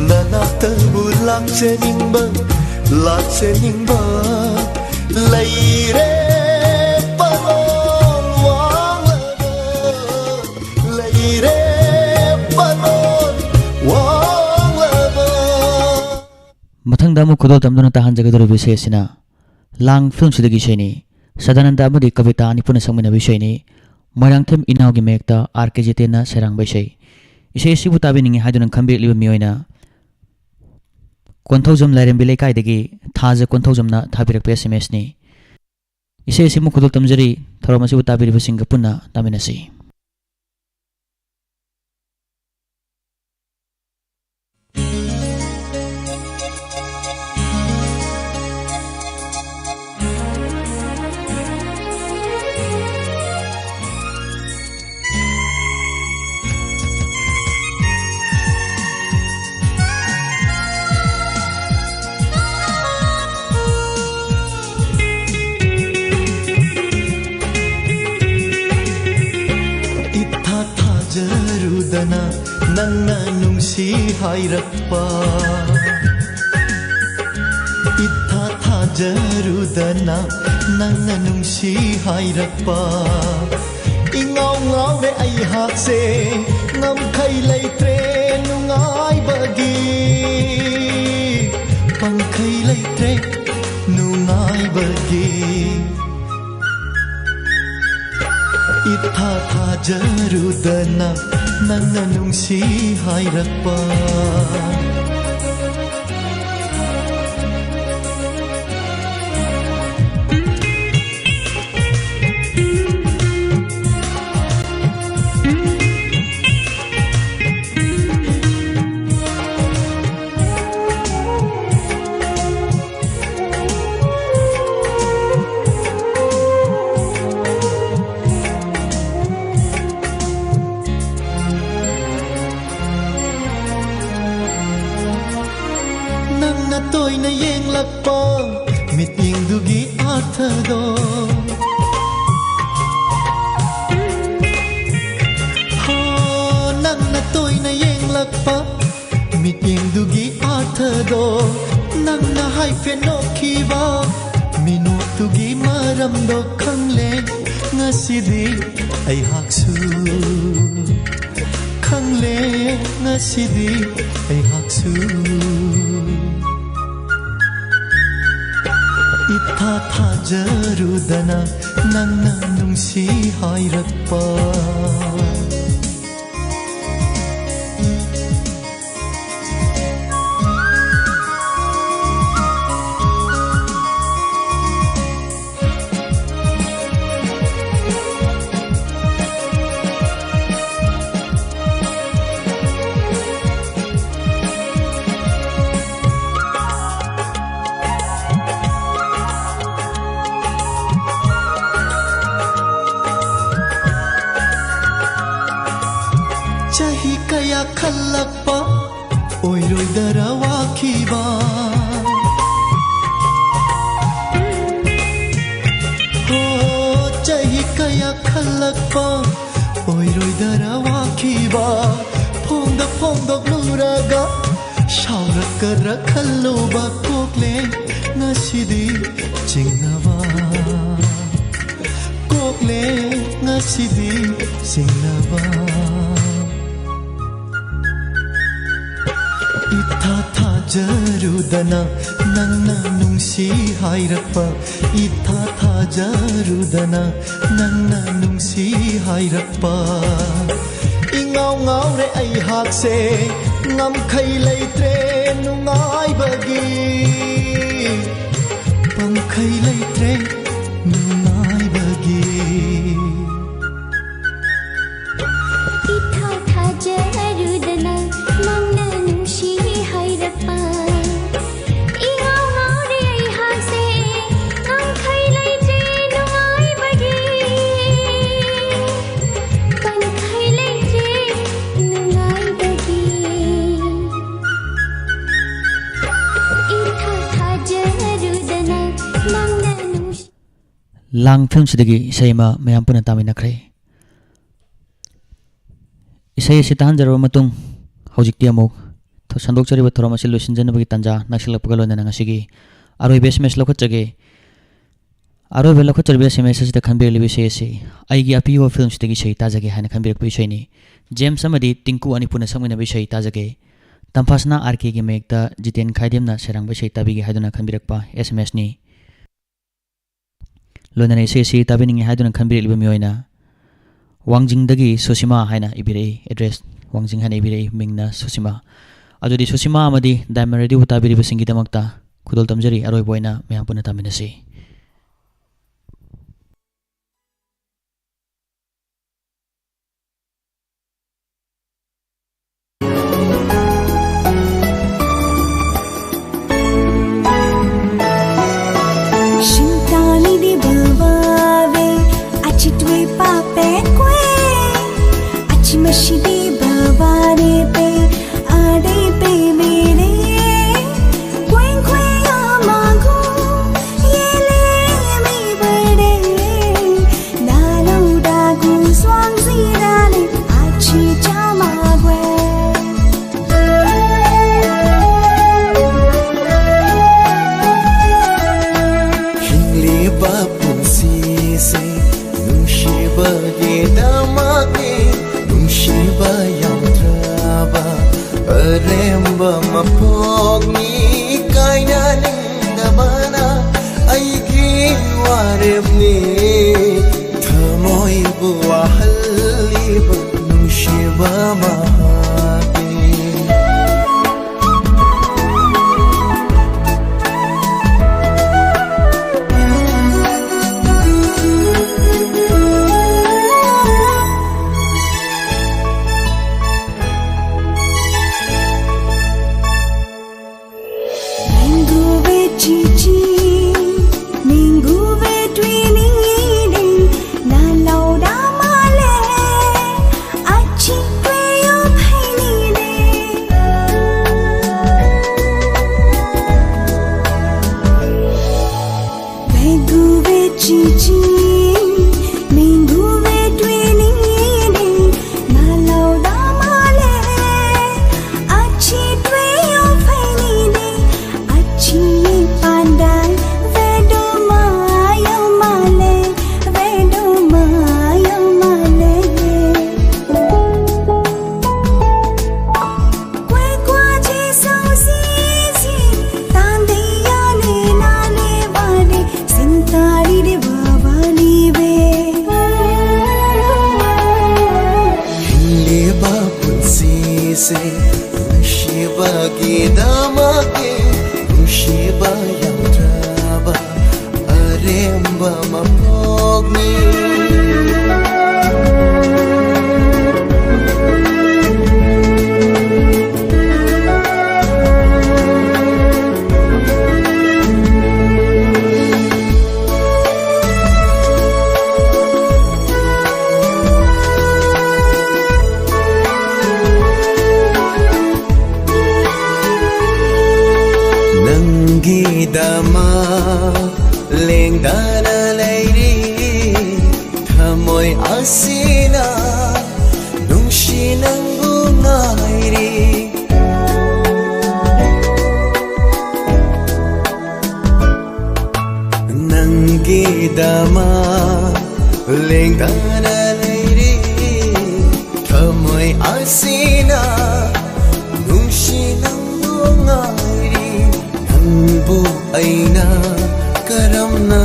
ꯅꯅꯥꯛꯇꯕꯨ ꯂꯥꯛꯆꯅꯤꯡꯕ, ꯂꯥꯛꯆꯅꯤꯡꯕ ꯂꯩꯔꯦ ꯄꯔꯣꯜ ꯋꯥꯡꯂꯕ, ꯂꯩꯔꯦ ꯄꯔꯣꯜ ꯋꯥꯡꯂꯕ꯫ ꯃꯊꯪꯗ ꯑꯃꯨꯛ ꯈꯨꯗꯣꯜ ꯇꯝꯗꯨꯅ ꯇꯥꯍꯟꯖꯒꯗꯧꯔꯤꯕ ꯏꯁꯩ ꯑꯁꯤꯅ ꯂꯥꯡ ꯐꯤꯂꯝꯁꯤꯗꯒꯤ ꯏꯁꯩꯅꯤ꯫ ꯁꯗꯥꯅꯟꯗ ꯑꯃꯗꯤ ꯀꯕꯤꯇꯥ ꯑꯅꯤ ꯄꯨꯟꯅ ꯁꯛꯃꯤꯟꯅꯕ ꯏꯁꯩꯅꯤ꯫ ꯃꯣꯏꯔꯥꯡꯊꯦꯝ ꯏꯅꯥꯎꯒꯤ ꯃꯌꯦꯛꯇ ꯑꯥꯔ ꯀꯦ ꯖꯤꯇꯦꯟꯅ ꯁꯩꯔꯥꯡꯕ ꯏꯁꯩ꯫ ꯏꯁꯩ ꯑꯁꯤꯕꯨ ꯇꯥꯕꯤꯅꯤꯡꯉꯤ ꯍꯥꯏꯗꯨꯅ ꯈꯟꯕꯤꯔꯛꯂꯤꯕ ꯃꯤꯑꯣꯏꯅ ꯀꯣꯟꯊꯧꯖꯝ ꯂꯥꯏꯔꯦꯝꯕꯤ ꯂꯩꯀꯥꯏꯗꯒꯤ ꯊꯥꯖ ꯀꯣꯟꯊꯧꯖꯝꯅ ꯊꯥꯕꯤꯔꯛꯄ ꯑꯦꯁ ꯑꯦꯝ ꯑꯦꯁꯅꯤ꯫ ꯏꯁꯩ ꯑꯁꯤꯕꯨ ꯈꯨꯗꯣꯜ ꯇꯝꯖꯔꯤ꯫ ꯊꯧꯔꯝ ꯑꯁꯤꯕꯨ ꯇꯥꯕꯤꯔꯤꯕꯁꯤꯡꯒ ꯄꯨꯟꯅ ꯇꯥꯃꯤꯟꯅꯁꯤ꯫ ꯏꯊꯥ ꯊꯥꯖꯔꯨꯗꯅ ꯅꯪꯅ ꯅꯨꯡꯁꯤ ꯍꯥꯏꯔꯛꯄ, ꯏꯊꯥ ꯊꯥꯖꯔꯨꯗꯅ ꯅꯪꯅ ꯅꯨꯡꯁꯤ ꯍꯥꯏꯔꯛꯄ, ꯏꯉꯥꯎ ꯉꯥꯎꯔꯦ ꯑꯩꯍꯥꯛꯁꯦ, ꯉꯝꯈꯩ ꯂꯩꯇ꯭ꯔꯦ ꯅꯨꯡꯉꯥꯏꯕꯒꯤ, ꯄꯪꯈꯩ ꯂꯩꯇ꯭ꯔꯦ ꯅꯨꯡꯉꯥꯏꯕꯒꯤ꯫ ꯏꯊꯥ ꯊꯥꯖꯔꯨꯗꯅ ꯅꯪꯅ ꯅꯨꯡꯁꯤ ꯍꯥꯏꯔꯛꯄ꯫ ꯃꯥꯟꯅꯗꯣ꯫ ꯍꯣ, ꯅꯪꯅ ꯇꯣꯏꯅ ꯌꯦꯡꯂꯛꯄ ꯃꯤꯠꯌꯦꯡꯗꯨꯒꯤ ꯑꯥꯔꯊꯗꯣ, ꯅꯪꯅ ꯍꯥꯏꯐꯦꯠ ꯅꯣꯛꯈꯤꯕ ꯃꯤꯅꯣꯛꯇꯨꯒꯤ ꯃꯔꯝꯗꯣ ꯈꯪꯂꯦ ꯉꯁꯤꯗꯤ ꯑꯩꯍꯥꯛꯁꯨ꯫ ꯈꯪꯂꯦ ꯉꯁꯤꯗꯤ ꯑꯩꯍꯥꯛꯁꯨ꯫ ꯏꯊꯥ ꯊꯥꯖꯔꯨꯗꯅ ꯅꯪꯅ ꯅꯨꯡꯁꯤ ꯍꯥꯏꯔꯛꯄ꯫ ꯆꯍꯤ ꯀꯌꯥ ꯈꯜꯂꯛꯄ ꯑꯣꯏꯔꯣꯏꯗꯔ ꯋꯥꯈꯤꯕ꯫ ꯍꯣ, ꯆꯍꯤ ꯀꯌꯥ ꯈꯜꯂꯛꯄ ꯑꯣꯏꯔꯣꯏꯗꯔ ꯋꯥꯈꯤꯕ꯫ ꯐꯣꯡꯗ ꯐꯣꯡꯗꯣꯛꯂꯨꯔꯒ ꯁꯥꯎꯔꯛꯀꯗ꯭ꯔꯥ ꯈꯜꯂꯨꯕ꯫ ꯀꯣꯛꯂꯦ ꯉꯁꯤꯗꯤ ꯆꯤꯡꯅꯕ꯫ ꯀꯣꯛꯂꯦ ꯉꯁꯤꯗꯤ ꯆꯤꯡꯅꯕ꯫ ꯏꯊꯥ ꯊꯥꯖꯔꯨꯗꯅ ꯅꯪꯅ ꯅꯨꯡꯁꯤ ꯍꯥꯏꯔꯛꯄ꯫ ꯏꯊꯥ ꯊꯥꯖꯔꯨꯗꯅ ꯅꯪꯅ ꯅꯨꯡꯁꯤ ꯍꯥꯏꯔꯛꯄ꯫ ꯏꯉꯥꯎ ꯉꯥꯎꯔꯦ ꯑꯩꯍꯥꯛꯁꯦ, ꯉꯝꯈꯩ ꯂꯩꯇ꯭ꯔꯦ ꯅꯨꯡꯉꯥꯏꯕꯒꯤ꯫ ꯄꯪꯈꯩ ꯂꯩꯇ꯭ꯔꯦ ꯅꯨꯡꯉꯥꯏꯕꯒꯤ꯫ ꯏꯊꯥ ꯊꯥꯖꯔꯨꯗꯅ ꯅꯪꯅ ꯅꯨꯡꯁꯤ ꯍꯥꯏꯔꯛꯄ꯫ ꯏꯉꯥꯎ ꯉꯥꯎꯔꯦ ꯑꯩꯍꯥꯛꯁꯦ, ꯉꯝꯈꯩ ꯂꯩꯇ꯭ꯔꯦ ꯅꯨꯡꯉꯥꯏꯕꯒꯤ꯫ ꯄꯪꯈꯩ ꯂꯩꯇ꯭ꯔꯦ ꯅꯨꯡꯉꯥꯏꯕꯒꯤ꯫ ꯏꯊꯥ ꯊꯥꯖꯔꯨꯗꯅ ꯅꯪꯅ ꯅꯨꯡꯁꯤ ꯂꯥꯡ ꯐꯤꯂꯝꯁꯤꯗꯒꯤ ꯏꯁꯩ ꯑꯃ ꯃꯌꯥꯝ ꯄꯨꯟꯅ ꯇꯥꯃꯤꯟꯅꯈ꯭ꯔꯦ꯫ ꯏꯁꯩ ꯑꯁꯤ ꯇꯥꯍꯟꯖꯔꯕ ꯃꯇꯨꯡ, ꯍꯧꯖꯤꯛꯇꯤ ꯑꯃꯨꯛ ꯊ-, ꯁꯟꯗꯣꯛꯆꯔꯤꯕ ꯊꯧꯔꯝ ꯑꯁꯤ ꯂꯣꯏꯁꯤꯟꯖꯅꯕꯒꯤ ꯇꯥꯟꯖꯥ ꯅꯛꯁꯤꯜꯂꯛꯄꯒ ꯂꯣꯏꯅꯅ ꯉꯁꯤꯒꯤ ꯑꯔꯣꯏꯕ S M S ꯂꯧꯈꯠꯆꯒꯦ꯫ ꯑꯔꯣꯏꯕ ꯂꯧꯈꯠꯆꯔꯤꯕ S M S ꯑꯁꯤꯗ ꯈꯟꯕꯤꯔꯛꯂꯤꯕ ꯏꯁꯩ ꯑꯁꯤ ꯑꯩꯒꯤ ꯑꯄꯤꯕ ꯐꯤꯂꯝꯁꯤꯗꯒꯤ ꯏꯁꯩ ꯇꯥꯖꯒꯦ ꯍꯥꯏꯅ ꯈꯟꯕꯤꯔꯛꯄ ꯏꯁꯩꯅꯤ꯫ ꯖꯦꯝꯁ ꯑꯃꯗꯤ ꯇꯤꯡꯀꯨ ꯑꯅꯤ ꯄꯨꯟꯅ ꯁꯛꯃꯤꯟꯅꯕ ꯏꯁꯩ ꯇꯥꯖꯒꯦ꯫ ꯇꯝꯐꯥꯁꯅꯥ R Kꯒꯤ ꯃꯌꯦꯛꯇ ꯖꯤꯇꯦꯟ ꯈꯥꯏꯗꯦꯝꯅ ꯁꯩꯔꯥꯡꯕ ꯏꯁꯩ ꯇꯥꯕꯤꯒꯦ ꯍꯥꯏꯗꯨꯅ ꯈꯟꯕꯤꯔꯛꯄ S M Sꯅꯤ꯫ ꯂꯣꯏꯅꯅ ꯏꯁꯩ ꯑꯁꯤ ꯇꯥꯕꯤꯅꯤꯡꯉꯤ ꯍꯥꯏꯗꯨꯅ ꯈꯟꯕꯤꯔꯛꯂꯤꯕ ꯃꯤꯑꯣꯏꯅ ꯋꯥꯡꯖꯤꯡꯗꯒꯤ ꯁꯨꯁꯤꯃꯥ ꯍꯥꯏꯅ ꯏꯕꯤꯔꯛꯏ, address ꯋꯥꯡꯖꯤꯡ ꯍꯥꯏꯅ ꯏꯕꯤꯔꯛꯏ, ꯃꯤꯡꯅ ꯁꯨꯁꯤꯃꯥ꯫ ꯑꯗꯨꯗꯤ ꯁꯨꯁꯤꯃꯥ ꯑꯃꯗꯤ Diamond Radio ꯇꯥꯕꯤꯔꯤꯕꯁꯤꯡꯒꯤꯗꯃꯛꯇ ꯈꯨꯗꯣꯜ ꯇꯝꯖꯔꯤ꯫ ꯑꯔꯣꯏꯕ ꯑꯣꯏꯅ ꯃꯌꯥꯝ ꯄꯨꯟꯅ ꯇꯥꯃꯤꯟꯅꯁꯤ꯫ Shintani di bavave, achitwe pape kwe, achimashi di bavane pe, ade pe mere, kwen kwe amago, yele mi bade, dalu dagu swang zirale, achi chamagwe. ꯍꯤꯡꯂꯤꯕ ꯄꯨꯟꯁꯤꯁꯦ ꯅꯨꯡꯁꯤꯕꯒꯤꯗꯃꯛꯅꯤ, ꯅꯨꯡꯁꯤꯕ ꯌꯥꯎꯗ꯭ꯔꯕ ꯑꯔꯦꯝꯕ ꯃꯄꯣꯛꯅꯤ꯫ ꯀꯥꯏꯅꯅꯤꯡꯗꯕꯅ ꯑꯩꯒꯤ ꯋꯥꯔꯦꯞꯅꯤ, ꯊꯃꯣꯏꯕꯨ ꯋꯥꯍꯜꯂꯤꯕ ꯅꯨꯡꯁꯤꯕ ꯃꯍꯥꯛꯅꯤ꯫ Minguve chichi, minguve twini. ꯇꯥꯅ ꯂꯩꯔꯤ ꯊꯃꯣꯏ ꯑꯁꯤꯅ ꯅꯨꯡꯁꯤ ꯅꯪꯕꯨ ꯉꯥꯏꯔꯤ꯫ ꯅꯪꯒꯤꯗꯃꯛ ꯂꯦꯡꯗꯅ ꯂꯩꯔꯤ ꯊꯃꯣꯏ ꯑꯁꯤꯅ ꯅꯨꯡꯁꯤ ꯅꯪꯕꯨ ꯉꯥꯏꯔꯤ꯫ ꯅꯪꯕꯨ ꯑꯩꯅ ꯀꯔꯝꯅ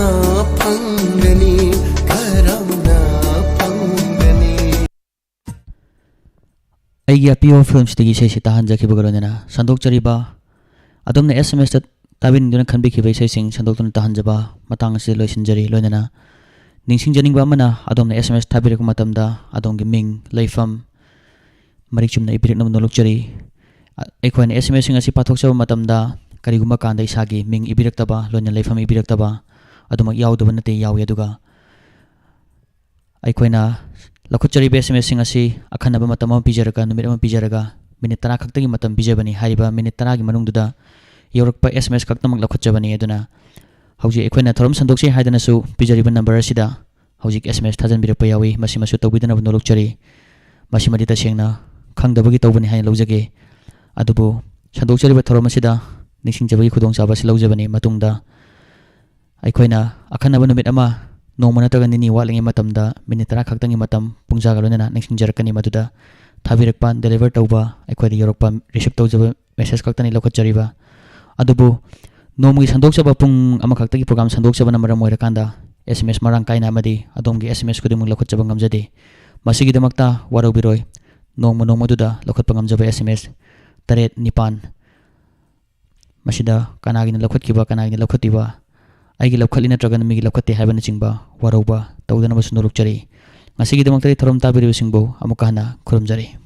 ꯐꯪꯒꯅꯤ? ꯀꯔꯝꯅ ꯐꯪꯒꯅꯤ? ꯑꯩꯒꯤ ꯑꯄꯤꯕ ꯐꯤꯂꯝꯁꯤꯗꯒꯤ ꯏꯁꯩꯁꯤ ꯇꯥꯍꯟꯖꯈꯤꯕꯒ ꯂꯣꯏꯅꯅ ꯁꯟꯗꯣꯛꯆꯔꯤꯕ ꯑꯗꯣꯝꯅ ꯑꯦꯁ ꯑꯦꯝ ꯑꯦꯁꯇ ꯇꯥꯕꯤꯅꯤꯡꯗꯨꯅ ꯈꯟꯕꯤꯈꯤꯕ ꯏꯁꯩꯁꯤꯡ ꯁꯟꯗꯣꯛꯇꯨꯅ ꯇꯥꯍꯟꯖꯕ ꯃꯇꯥꯡ ꯑꯁꯤꯗ ꯂꯣꯏꯁꯤꯟꯖꯔꯤ꯫ ꯂꯣꯏꯅꯅ ꯅꯤꯡꯁꯤꯡꯖꯅꯤꯡꯕ ꯑꯃꯅ, ꯑꯗꯣꯝꯅ ꯑꯦꯁ ꯑꯦꯝ ꯑꯦꯁ ꯊꯥꯕꯤꯔꯛꯄ ꯃꯇꯝꯗ ꯑꯗꯣꯝꯒꯤ ꯃꯤꯡ, ꯂꯩꯐꯝ ꯃꯔꯤꯛ ꯆꯨꯝꯅ ꯏꯕꯤꯔꯛꯅꯕ ꯅꯣꯜꯂꯨꯛꯆꯔꯤ꯫ ꯑ-, ꯑꯩꯈꯣꯏꯅ ꯑꯦꯁ ꯑꯦꯝ ꯑꯦꯁꯁꯤꯡ ꯑꯁꯤ ꯄꯥꯊꯣꯛꯆꯕ ꯃꯇꯝꯗ ꯀꯔꯤꯒꯨꯝꯕ ꯀꯥꯟꯗ ꯏꯁꯥꯒꯤ ꯃꯤꯡ ꯏꯕꯤꯔꯛꯇꯕ, ꯂꯣꯏꯅꯅ ꯂꯩꯐꯝ ꯏꯕꯤꯔꯛꯇꯕ ꯑꯗꯨꯃꯛ ꯌꯥꯎꯗꯕ ꯅꯠꯇꯦ, ꯌꯥꯎꯏ꯫ ꯑꯗꯨꯒ ꯑꯩꯈꯣꯏꯅ ꯂꯧꯈꯠꯆꯔꯤꯕ ꯑꯦꯁ ꯑꯦꯝ ꯑꯦꯁꯁꯤꯡ ꯑꯁꯤ ꯑꯈꯟꯅꯕ ꯃꯇꯝ ꯑꯃ ꯄꯤꯖꯔꯒ, ꯅꯨꯃꯤꯠ ꯑꯃ ꯄꯤꯖꯔꯒ, ꯃꯤꯅꯤꯠ ꯇꯔꯥ ꯈꯛꯇꯒꯤ ꯃꯇꯝ ꯄꯤꯖꯕꯅꯤ꯫ ꯍꯥꯏꯔꯤꯕ ꯃꯤꯅꯤꯠ ꯇꯔꯥꯒꯤ ꯃꯅꯨꯡꯗꯨꯗ ꯌꯧꯔꯛꯄ ꯑꯦꯁ ꯑꯦꯝ ꯑꯦꯁ ꯈꯛꯇꯃꯛ ꯂꯧꯈꯠꯆꯕꯅꯤ꯫ ꯑꯗꯨꯅ ꯍꯧꯖꯤꯛ ꯑꯩꯈꯣꯏꯅ ꯊꯧꯔꯝ ꯁꯟꯗꯣꯛꯆꯩ ꯍꯥꯏꯗꯅꯁꯨ ꯄꯤꯖꯔꯤꯕ ꯅꯝꯕꯔ ꯑꯁꯤꯗ ꯍꯧꯖꯤꯛ ꯑꯦꯁ ꯑꯦꯝ ꯑꯦꯁ ꯊꯥꯖꯤꯟꯕꯤꯔꯛꯄ ꯌꯥꯎꯏ꯫ ꯃꯁꯤꯃꯁꯨ ꯇꯧꯕꯤꯗꯅꯕ ꯅꯣꯜꯂꯨꯛꯆꯔꯤ꯫ ꯃꯁꯤꯃꯗꯤ ꯇꯁꯦꯡꯅ ꯈꯪꯗꯕꯒꯤ ꯇꯧꯕꯅꯤ ꯍꯥꯏꯅ ꯂꯧꯖꯒꯦ꯫ ꯑꯗꯨꯕꯨ ꯁꯟꯗꯣꯛꯆꯔꯤꯕ ꯊꯧꯔꯝ ꯑꯁꯤꯗ ꯅꯤꯡꯁꯤꯡꯖꯕꯒꯤ ꯈꯨꯗꯣꯡꯆꯥꯕ ꯑꯁꯤ ꯂꯧꯖꯕꯅꯤ꯫ ꯃꯇꯨꯡꯗ ꯑꯩꯈꯣꯏꯅ ꯑꯈꯟꯅꯕ ꯅꯨꯃꯤꯠ ꯑꯃ, ꯅꯣꯡꯃ ꯅꯠꯇ꯭ꯔꯒ ꯅꯤꯅꯤ ꯋꯥꯠꯂꯤꯉꯩ ꯃꯇꯝꯗ ꯃꯤꯅꯤꯠ ꯇꯔꯥ ꯈꯛꯇꯪꯒꯤ ꯃꯇꯝ ꯄꯨꯡꯖꯥꯒ ꯂꯣꯏꯅꯅ ꯅꯤꯡꯁꯤꯡꯖꯔꯛꯀꯅꯤ꯫ ꯃꯗꯨꯗ ꯊꯥꯕꯤꯔꯛꯄ, ꯗꯦꯂꯤꯚꯔ ꯇꯧꯕ, ꯑꯩꯈꯣꯏꯗ ꯌꯧꯔꯛꯄ ꯔꯤꯁꯤꯞ ꯇꯧꯖꯕ ꯃꯦꯁꯦꯖ ꯈꯛꯇꯅꯤ ꯂꯧꯈꯠꯆꯔꯤꯕ꯫ ꯑꯗꯨꯕꯨ ꯅꯣꯡꯃꯒꯤ ꯁꯟꯗꯣꯛꯆꯕ, ꯄꯨꯡ ꯑꯃꯈꯛꯇꯒꯤ ꯄ꯭ꯔꯣꯒ꯭ꯔꯥꯝ ꯁꯟꯗꯣꯛꯆꯕꯅ ꯃꯔꯝ ꯑꯣꯏꯔꯀꯥꯟꯗ ꯑꯦꯁ ꯑꯦꯝ ꯑꯦꯁ ꯃꯔꯥꯡ ꯀꯥꯏꯅ ꯑꯃꯗꯤ ꯑꯗꯣꯝꯒꯤ ꯑꯦꯁ ꯑꯦꯝ ꯑꯦꯁ ꯈꯨꯗꯤꯡꯃꯛ ꯂꯧꯈꯠꯆꯕ ꯉꯝꯖꯗꯦ꯫ ꯃꯁꯤꯒꯤꯗꯃꯛꯇ ꯋꯥꯔꯧꯕꯤꯔꯣꯏ꯫ ꯅꯣꯡꯃ ꯅꯣꯡꯃꯗꯨꯗ ꯂꯧꯈꯠꯄ ꯉꯝꯖꯕ ꯑꯦꯁ ꯑꯦꯝ ꯑꯦꯁ ꯇꯔꯦꯠ, ꯅꯤꯄꯥꯟ, ꯃꯁꯤꯗ ꯀꯅꯥꯒꯤꯅ ꯂꯧꯈꯠꯈꯤꯕ, ꯀꯅꯥꯒꯤꯅ ꯂꯧꯈꯠꯄꯤꯕ, ꯑꯩꯒꯤ ꯂꯧꯈꯠꯂꯤ ꯅꯠꯇ꯭ꯔꯒꯅ ꯃꯤꯒꯤ ꯂꯧꯈꯠꯇꯦ ꯍꯥꯏꯕꯅꯆꯤꯡꯕ ꯋꯥꯔꯧꯕ ꯇꯧꯗꯅꯕꯁꯨ ꯅꯣꯜꯂꯨꯛꯆꯔꯤ꯫ ꯉꯁꯤꯒꯤꯗꯃꯛꯇꯗꯤ ꯊꯧꯔꯝ ꯇꯥꯕꯤꯔꯤꯕꯁꯤꯡꯕꯨ ꯑꯃꯨꯛꯀ ꯍꯟꯅ ꯈꯨꯔꯨꯝꯖꯔꯤ꯫